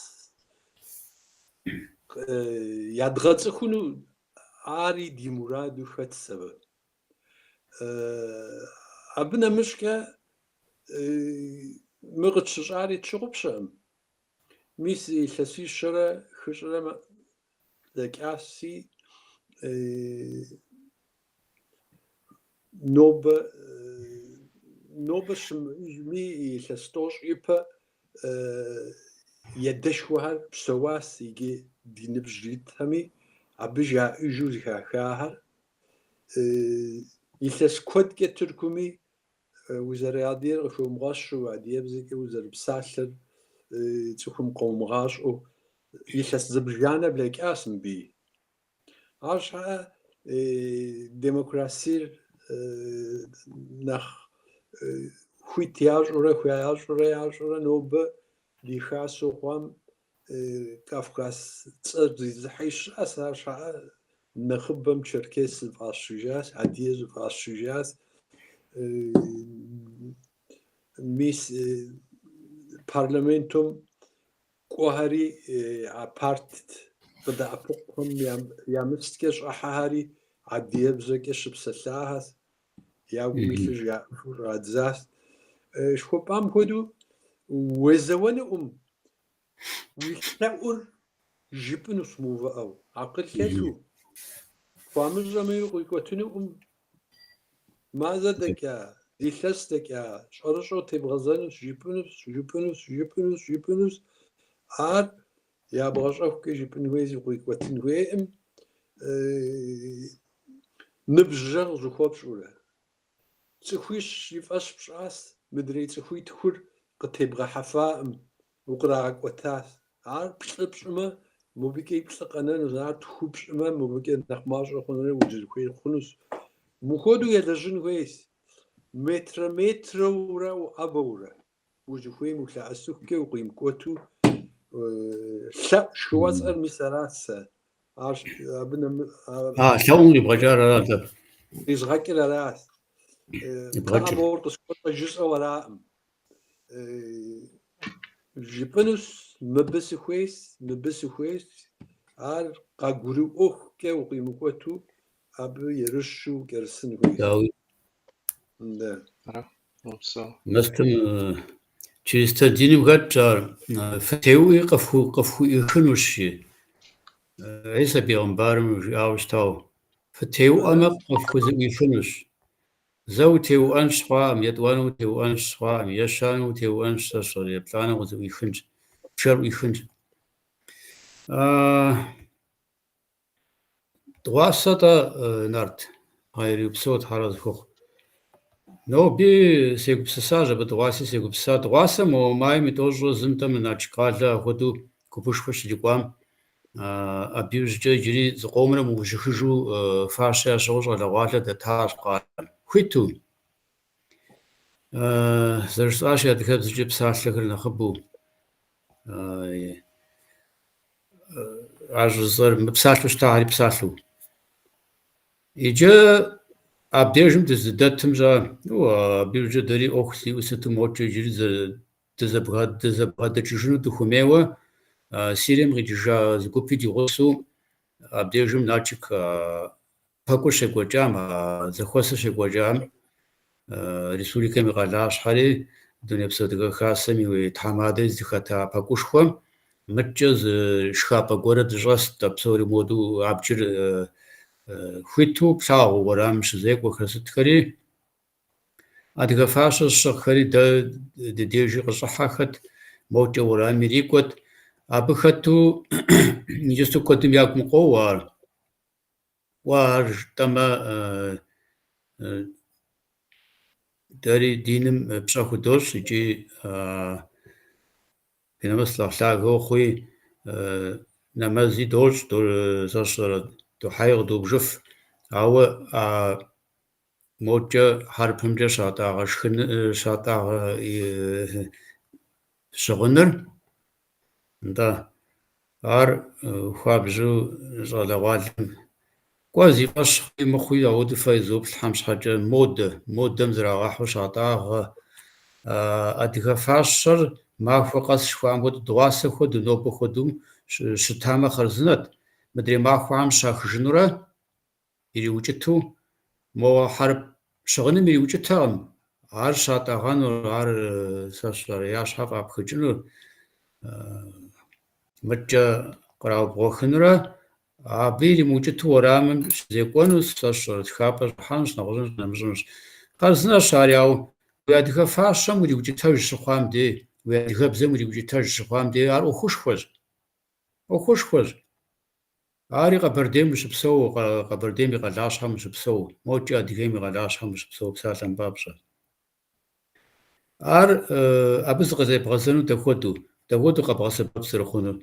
ядгъэцӏыхуну ари ди мураду хэтщ абы. Абы нэмыщӏкӏэ мы къытщыщӏари тщыгъупщэкъым. Мис илъэсищэрэ хыщӏрэ дэкӏащи, нобэ нобэ щымыӏэжми, илъэс тӏощӏ ипэ едэшхуэхэр псэуащ иджы ди ныбжь итхэми, абы жаӏэжу зэхахахэр. Илъэс куэдкӏэ Тыркуми узэрыадыгэр къыхыумыгъэщу, адыгэбзэкӏэ узэрыпсалъэр цӏыхум къыумыгъащӏэу илъэс зыбжанэ блэкӏащ мыбыи. Арщхьэкӏэ демократиер нэхъ хуит ящӏурэ, ящӏурэ, ящӏурэ нобэ ди хасэу хъуам Кавказ цӏэр зезыхьи щыӏэщ, арщхьэкӏэ нэхъыбэм черкес зыфӏащыжащ, адыгэ зыфӏащыжащ. Мис парламентым кӏуэхэри а парт къыдэӏэпыкъухэм ямыщкӏэ щӏыхьэхэри адыгэбзэкӏэ щыпсэлъахэщ, я гум илъыр жаӏэфу щӏадзащ. Жыхуэпӏам хуэдэу уезэуэнукъым, уи лъэӏур жыпӏэнущ мыувыӏэу, акъыл хэлъу. Пхуамыщӏэми укъикӏуэтынукъым. Мазэ дэкӏа, илъэс дэкӏа, щӏэрыщӏэу тебгъэзэнущ, жыпӏэнущ, жыпӏэнущ, жыпӏэнущ, жыпӏэнущ. Ар ябгъэщӏэхукӏэ жыпӏэн хуейщ, укъикӏуэтын хуейкъым. Ныбжьэгъу зыхуэпщӏурэ. Цӏыхуищ и фӏэщ пщӏащ, мыдрей цӏыхуитхур къытебгъэхьэфакъым, укърагъэкӏуэтащ. Ар плӏы пщӏымэ, мобыкӏи плӏы къэнэнущ, ар тху пщӏымэ, мобыкӏэ нэхъ мащӏэ хъунурэ узэрыхуейр хъунущ. Мыхуэдэу елэжьын хуейщ, метрэ-метрэурэ уӏэбэурэ, узыхуейм улъэӏэсыхукӏэ укъимыкӏуэту лъэӏу жыхуэсӏэр мис аращ сэ. Ар абы нэмы- А, лъэӏум къибгъэкӏар ара атӏэ? Къизгъэкӏыр аращ. Кхъыӏэ Къибгъэкӏыр. мор къысхуэщӏэ жысӏэу араӏым. Жыпӏэнущ, мыбы сыхуейщ, мыбы сыхуейщ. Ар къагурыӏуэхукӏэ укъимыкӏуэту абы ерыщу укӏэрысын хуейщ. Дауи. Да. Ара, упсэу. Мэстым чристэн диным хэтщ ар. Фытеуӏуи къыфхуӏуихынущ, жи. Хьисэ бегъымбарым жиӏауэ щытауэ. Фытеуӏуэмэ, къыфхузэӏуихынущ. Зэ утеуӏуэнщ хъуаӏым, етӏуанэу утеуӏуэнщ хъуаӏым, ещанэу утеуӏуэнщ, сэ сщӏэрэ, еплӏанэу къызэӏуихынщ, бжэр ӏуихынщ. Дыгъуасэ-тӏэ, Нарт, Тхьэри упсэу, Тхьэр арэзы пхухъу. Ноби сегупсысащ абы, дыгъуаси сегупсыса. Дыгъуасэ мо майм и тӏощӏрэ зым тӏэ мы Налшык къалэ апхуэдэу гупышхуэ щрикӏуам, абы иужькӏэ иджыри зыкъомрэ мыужьыхыжу фащэ ящыгъыу щӏалэгъуалэ дэтащ къалэм. Хуиту. Зэрыжысӏащи, адыгэбзэкӏэ псалъэхэр нэхъыбэу. Ар щӏыжысӏэр мыпсалъэу щытахэри псалъэу. Иджы абдежым дыздыдэтым щӏэ, ну, абы иужькӏэ дэри ӏуэху диӏэу сыту мокӏэ иджыри дызэбгъэдэкӏыжыну дыхуэмейуэ, Сирием къикӏыжа зы гупи ди гъусэу абдежым Налшык пэкӏур щекӏуэкӏам, а зэхуэсыр щекӏуэкӏам, республикэм и къалащхьэри, Дунейпсо Адыгэ Хасэм и тхьэмадэри здыхэта пэкӏушхуэм мыткӏэ зы шхапӏэ гуэрэ дыщӏэст, а псори моду абджыр хуиту плъагъуу уэрамым щызекӏуэхэр сытхэри. Адыгэ фащэ зыщыгъхэри дэ ди дежи къыщӏыхьэхэт, мокӏэ уэрамым ирикӏуэт. Абы хэту иджысту куэдым я гум къоуэ ар. Кӏуэ ар жытӏэмэ, дэри диным пщӏэ худощӏ икӏи фи нэмыс нэхъ лъагэ ухъуи, нэмэзи дощӏ, сэ сщӏэрэ, духьэи къыдобжыф. Ауэ а мокӏэ хьэрыпымкӏэ щатӏагъэ шхын, щатӏагъэ щыгъыныр, нтӏэ, ар хуабжьу щӏалэгъуалэм кӏуэ зи фӏэщ хъуи мыхъуи ауэдэу фэ изоплъхьэм щхьэкӏэ модэ, модэм зрагъэхьу щатӏагъэ. Адыгэ фащэр махуэ къэс жыхуаӏэм хуэдэу, дыгъуасэ хуэдэу, нобэ хуэдэу щытамэ хъарзынэт, мыдрей махуэхэм щахыжынурэ ириукӏыту, мо хьэрып щыгъыным ириукӏытэкъым, ар щатӏэгъэнур, ар сэ сщӏэрэ, я щхьэ фӏапхыкӏынур, мыткӏэ къраубгъуэхынурэ, абы иримыукӏыту уэрамым щызекӏуэну, сэ сщӏэрэ, шхапӏэ щӏыхьэнущ, нэгъуэщӏынщ, нэмыщӏынущ. Хъарзынэщ ари, ауэ уи адыгэ фащэм уриукӏытэж щыхъуам дей, уи адыгэбзэм уриукӏытэж щыхъуам дей, ар ӏуэхушхуэщ. ӏуэхушхуэщ. Ари Къэбэрдейм ущыпсэу, Къэбэрдейм и къалащхьэм ущыпсэу, мокӏэ Адыгейм и къалащхьэм ущыпсэу псалъэм папщӏэ. Ар абы зыкъызэбгъэзэну дапхуэдэу, дапхуэдэу къэбгъэсэбэп зэрыхъунур?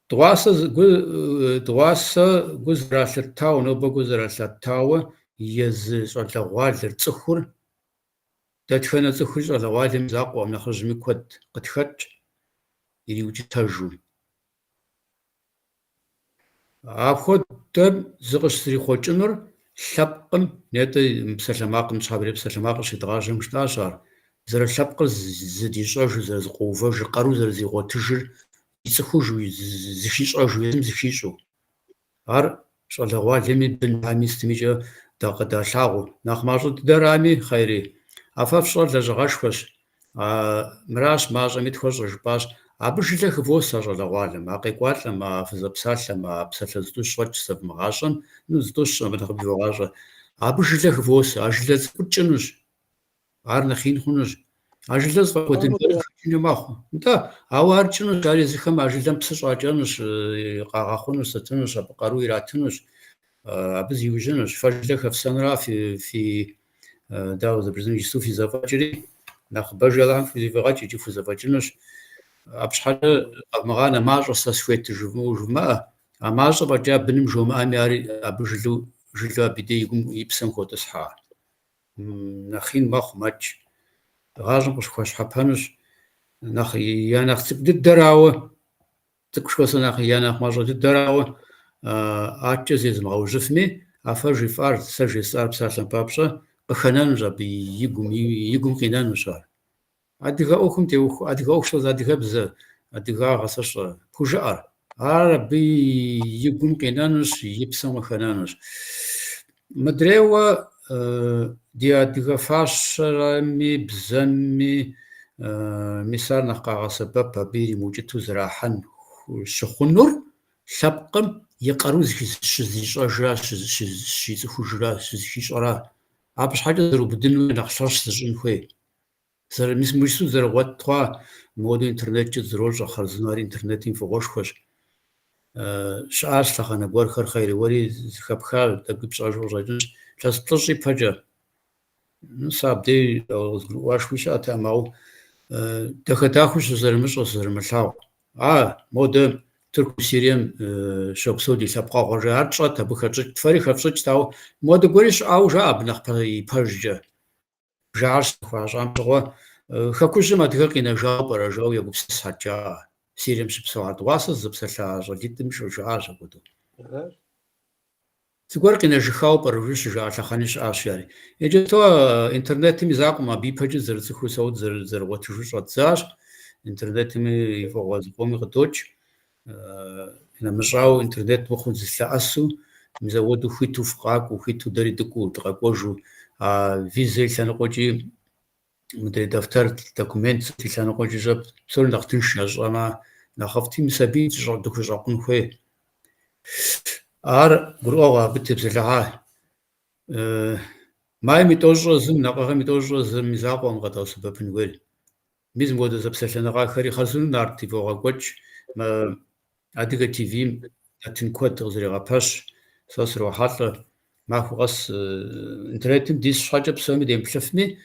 Дыгъуасэ гу, дыгъуасэ гу зэралъыттауэ, нобэ гу зэралъыттауэ езы щӏалэгъуалэр, цӏыхур, дэтхэнэ цӏыхури щӏалэгъуалэм и закъуэкъым, нэхъыжьми куэд къытхэтщ, ириукӏытэжу. Апхуэдэм зыкъыщызэрихъуэкӏынур лъэпкъым, нетӏэ мы псалъэмакъым, ныщхьэбэрей псалъэмакъыр щедгъажьэм жытӏащ ар, зэрылъэпкъыр зыдищӏэжу, зэрызэкъуэувэжыр, къару зэрызигъуэтыжыр ицӏыхужу, зыхищӏэжу, езым зыхищӏэу. Ар щӏалэгъуалэми бынхэми сытмикӏэ къыдалъагъуу. Нэхъ мащӏэ дыдэрами, хъайри, а фэ фщӏэр лэжьыгъэшхуэщ, а мыращ мащӏэми тхуэщӏэр жыпӏащ. Абы жылэ хывосэ а щӏалэгъуалэм, а къекӏуалӏэм, а фызэпсалъэм, а псалъэ зытӏущ фӏэкӏ зэвмыгъащӏэм, ну, зытӏущ абы нэхъыбэ ивогъащӏэ. Абы жылэ хывосэ, а жылэ цӏыкӏур кӏынущ. Ар нэхъ ин хъунущ. А жылэр зыфӏэкӏуэдын гуэр хэкӏыну мэхъу. Нтӏэ, ауэ ар кӏынущ, ар езыхэм а жылэм псы щӏакӏэнущ, къагъэхъунущ, сытынущ, абы къару иратынущ, абы зиужьынущ. Фэ жылэ хэфсэнура фи, фи дауэ зэбжызын иджысту фи зэфӏэкӏри, нэхъыбэжи Алыхьым фхузэфӏигъэкӏ икӏи фхузэфӏэкӏынущ. Абы щхьэкӏэ къэвмыгъанэ, мащӏэ сэ схуейт жывмыӏэу жывмыӏэ. А мащӏэ фӏэкӏа быным жомыӏэми, ари абы жылэу, жылэу абы дей и гум, и псэм хотӏысхьэ. Нэхъ ин мэхъу, мэкӏ. Гъащӏэм къыщыхуэщхьэпэнущ. Нэхъ, я нэхъ цӏыкӏу дыдэрауэ, цӏыкӏу жыхуэсӏэр нэхъ, я нэхъ мащӏэ дыдэрауэ, аткӏэ зезымыгъэужьыфми, а фэ жыфӏар, сэ жесӏар псалъэм папщӏэ, къыхэнэнущ абы и гум, и гум къинэнущ ар. Адыгэ ӏуэхум теуху, адыгэ ӏуэху щӏэз адыгэбзэ, адыгагъэ сэ сщӏэрэ, пхужыӏэр. Ар абы и гум къинэнущ, и псэм къыхэнэнущ. Мыдрейуэ ди адыгэ фащэрами, бзэми, мис ар нэхъ къагъэсэбэп, абы иримыукӏыту зэрахьэн щыхъунур лъэпкъым и къару щызищӏэжра, щицӏыхужра, щызыхищӏэра. Абы щхьэкӏэ зэрыубыдыну нэхъ лъэщ зыщӏын хуей. Мис иджысту зэрыгъуэт хъуа, мыуэдэу интернеткӏэ дызэрощӏэ, хъарзынэу ари интернетым и фӏыгъуэшхуэщ. Щыӏащ лъэхъэнэ гуэрхэр, хъайри, уэри зыхэпха, тӏэкӏуи пщӏэжу къыщӏэкӏынщ, илъэс плӏыщӏ ипэкӏэ. Ну, сэ абдей къызгурыӏуашхуи щыӏэтэкъым, ауэ дахэ-дахэу сызэрымыщӏэ, сызэрымылъагъу. А, модэ Тырку, Сирием щопсэу ди лъэпкъэгъуэр жаӏэ, ар тщӏэт, абы хэтщӏыкӏт, фэри хэфщӏыкӏт, ауэ модэ гуэри щыӏауэ жаӏэ абы нэхъ ипэжкӏэ. Бжыгъэр щызэхуащӏам щыгъуэ, Хэкужьым адыгэ къинэжауэ пӏэрэ жаӏэу егупсысхэрт, жаӏэ. Сирием щыпсэуар дыгъуасэ сызэпсэлъа щӏалитӏым жаӏащ апхуэдэу. Зыгуэр къинэжыхауэ пӏэрэ жи щыжаӏэ лъэхъэни щыӏащ жари. Иджыпсту интернетым и закъуэм абы ипэкӏи зэрыцӏыхуу сэ зэрыгъуэтыжу щӏэддзащ. Интернетми и фӏыгъуэ зыкъоми къыдокӏ. Нэмыщӏауэ интернет мыхъуу дызэлъэӏэсу, мис ауэдэу хуиту фыкъакӏуэу, хуиту дэри дыкӏуэу, дыкъэкӏуэжу, а визэ и лъэныкъуэкӏи, мыдрей дэфтэр, документ сыт и лъэныкъуэкӏи щӏэ, псори нэхъ тынш ящӏамэ, нэхъыфӏти, мис абы дыхущӏэкъун хуей. Ар гурыӏуэгъуэ абы тепсэлъыхьа. Майм и тӏощӏрэ зым, накъыгъэм и тӏощӏрэ зым и закъуэкъым къэдгъэсэбэпын хуейр. Мис мыпхуэдэ зэпсэлъэныгъэхэри хъарзынэу Нарт ивогъэкӏуэкӏ, мы Адыгэ ТВ-м нэтын куэд къызэрегъэпэщ, сэ срохьэлӏэ. Махуэ къэс интернетым дис щхьэкӏэ псоми демыплъыфми,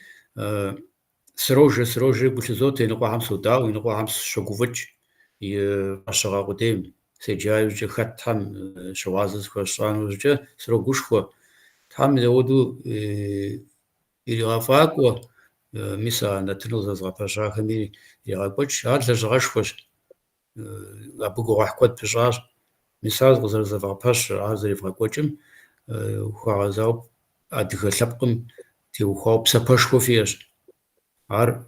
срожэ, срожэри гу лъызотэ, иныкъуэхэм содаӏуэ, иныкъуэхэм сыщогуфӏыкӏ и фӏэщыгъэ къудейм. Седжа иужькӏэ хэтхэм щыгъуазэ зыхуэсщӏа иужькӏэ срогушхуэ. Тхьэм ауэдэу иригъэфӏакӏуэ, мис а нэтыныр къызэзыгъэпэщахэми иригъэкӏуэкӏ. Ар лэжьыгъэшхуэщ, абы гугъуехь куэд пыщӏащ. Мис ар къызэрызэвгъэпэщыр, ар зэревгъэкӏуэкӏым хуэгъэзауэ адыгэ лъэпкъым теухуауэ псапэшхуэ фиӏэщ. Ар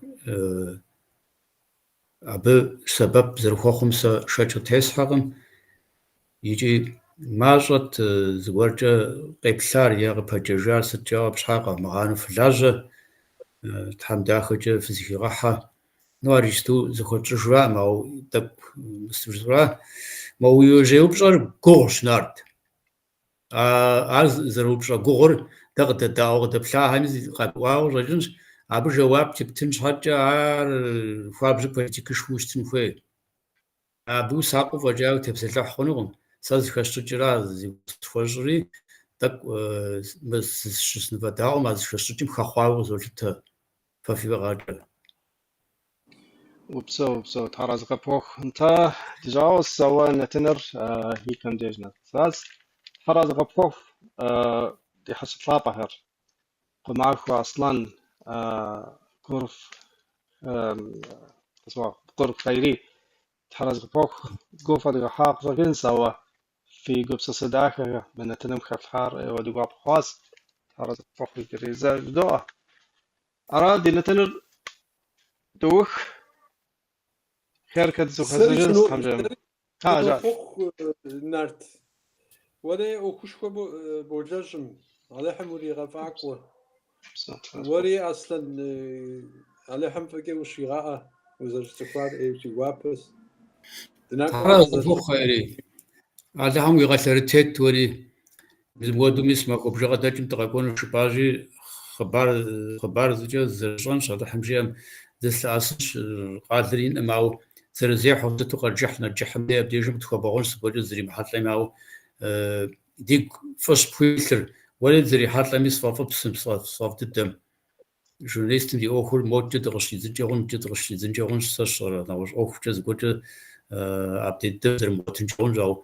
абы сэбэп зэрыхуэхъум сэ шэч къытесхьэкъым. Икӏи мащӏэт зыгуэркӏэ къеплъар е къыпэджэжар сыткӏэ, ауэ абы щхьа къэвмыгъанэу фылажьэ, Тхьэм дахэкӏэ фызэхигъэхьэ. Ну, ар иджыпсту зэхуэтщӏыжраӏым, ауэ тӏэкӏу мыстыжра. Мо уи иужьрей упщӏэр гугъущ, Нарт. Ар зэрыупщӏэ гугъур дэ къыдэдаӏуэ къыдэплъахэми къагурыӏуауэ къыщӏэкӏынщ. Абы жэуап ептын щхьэкӏэ ар хуабжьу политикышхуэу щытын хуей. Абы усакъыу фӏэкӏа утепсэлъыхь хъунукъым. Сэ зыхэсщӏыкӏыра зи гугъу схуэщӏри, тӏэкӏу мы сыщысныфӏэдаӏуэм а зыхэсщӏыкӏым хэхъуауэ къызолъытэ фэ фи фӏыгъэкӏэ. Упсэу, упсэу, Тхьэразэ къыпхуэхъу. Нтӏэ, ди жагъуэщ, ауэ нэтыныр и кӏэм деж нэсащ. Тхьэразэ къыпхуэхъу, ди хьэщӏэ лъапӏэхэр. Къумахуэ Аслъэн, Курф, Курф Хъайри, Тхьэразэ къыпхуэхъу. Гугъу федгъэхьа къыщӏэкӏынщ, ауэ фи гупсысэ дахэхэр мы нэтыным хэфлъхьар ӏейуэ ди гуапэ хъуащ. Тхьэразэ къыпхуэхъу иджыри зэ жыдоӏэ. Ара ди нэтыныр доух. Хъеркӏэ Сэри дызэхуэзэжынщ, Тхьэм жиӏэм. А, жаӏэ. сынохъуэхъу, Нарт. Уэри ӏуэхушхуэ болэжьым, Алыхьым уригъэфӏакӏуэ. Псэу, Тхьэразэ Уэри, Аслъэн, Алыхьым фӏыкӏэ ущигъэӏэ, узэрысцӏыхуар ӏейуэ си гуапэщ. Дынакӏуэ Тхьэразэ дызэлъ- къыпхуэхъу, Хъайри. Алыхьым уигъэлъэрытет уэри. Мыпхуэдэу мис махуэ бжыгъэ дэкӏым дыкъэкӏуэну жыпӏащи, хъыбар хъыбар зыкӏэ зэрыщӏэнщ, Алыхьым жиӏэм дызэлъэӏэсынщ, къалэр инӏым, ауэ зэрызехьэу сыту къэджыхь, нэджыхьым дей абдежым къытхуэбэгъуэнщ зыгуэркӏэ дызэримыхьэлӏэми, ауэ дигу фӏыщ пхуилъыр, уэри дызэрихьэлӏэми сфӏэфӏыпсым, сфӏэфӏ дыдэм. Журналистым ди ӏуэхур модкӏэ дыкъыщидзынкӏэ хъун, мыдкӏэ дыкъыщидзынкӏэ хъунщ, сэ сщӏэрэ, нэгъуэщӏ ӏуэхукӏэ зыгуэркӏэ абдей дыдэм зэрымыгъуэтынкӏэ хъунщ, ауэ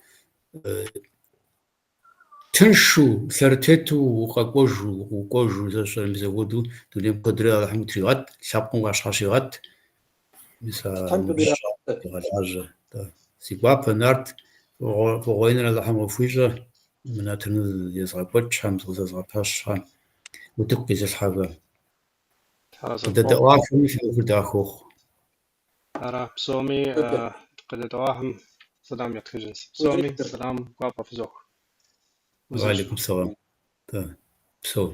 тыншу, лъэрытету укъэкӏуэжу, укӏуэжу, сэ сщӏэрэ, мис апхуэдэу дунейм куэдрэ Алыхьым утригъэт, лъэпкъым уащхьэщигъэт. Мис а Тхьэм ныбжьыщӏэ къыдигъэӏэ. игъэлажьэ. Си гуапэ, Нарт, фӏыгъуэ иныр Алыхьым къыхуищӏэ, мы нэтыныр езыгъэкӏуэкӏхэм, къызэзыгъэпэщхэм, утыку къизылъхьэхэм. Тхьэразэ къыпхуэхъу. Къыдэдэӏуахэми фи ӏуэхур дахэ ухъу. Ара псоми къыдэдэӏуахэм сэлам ятхыжынщ. Псоми сэлам гуапэ фызох. Уалейкум сэлам. Псэу.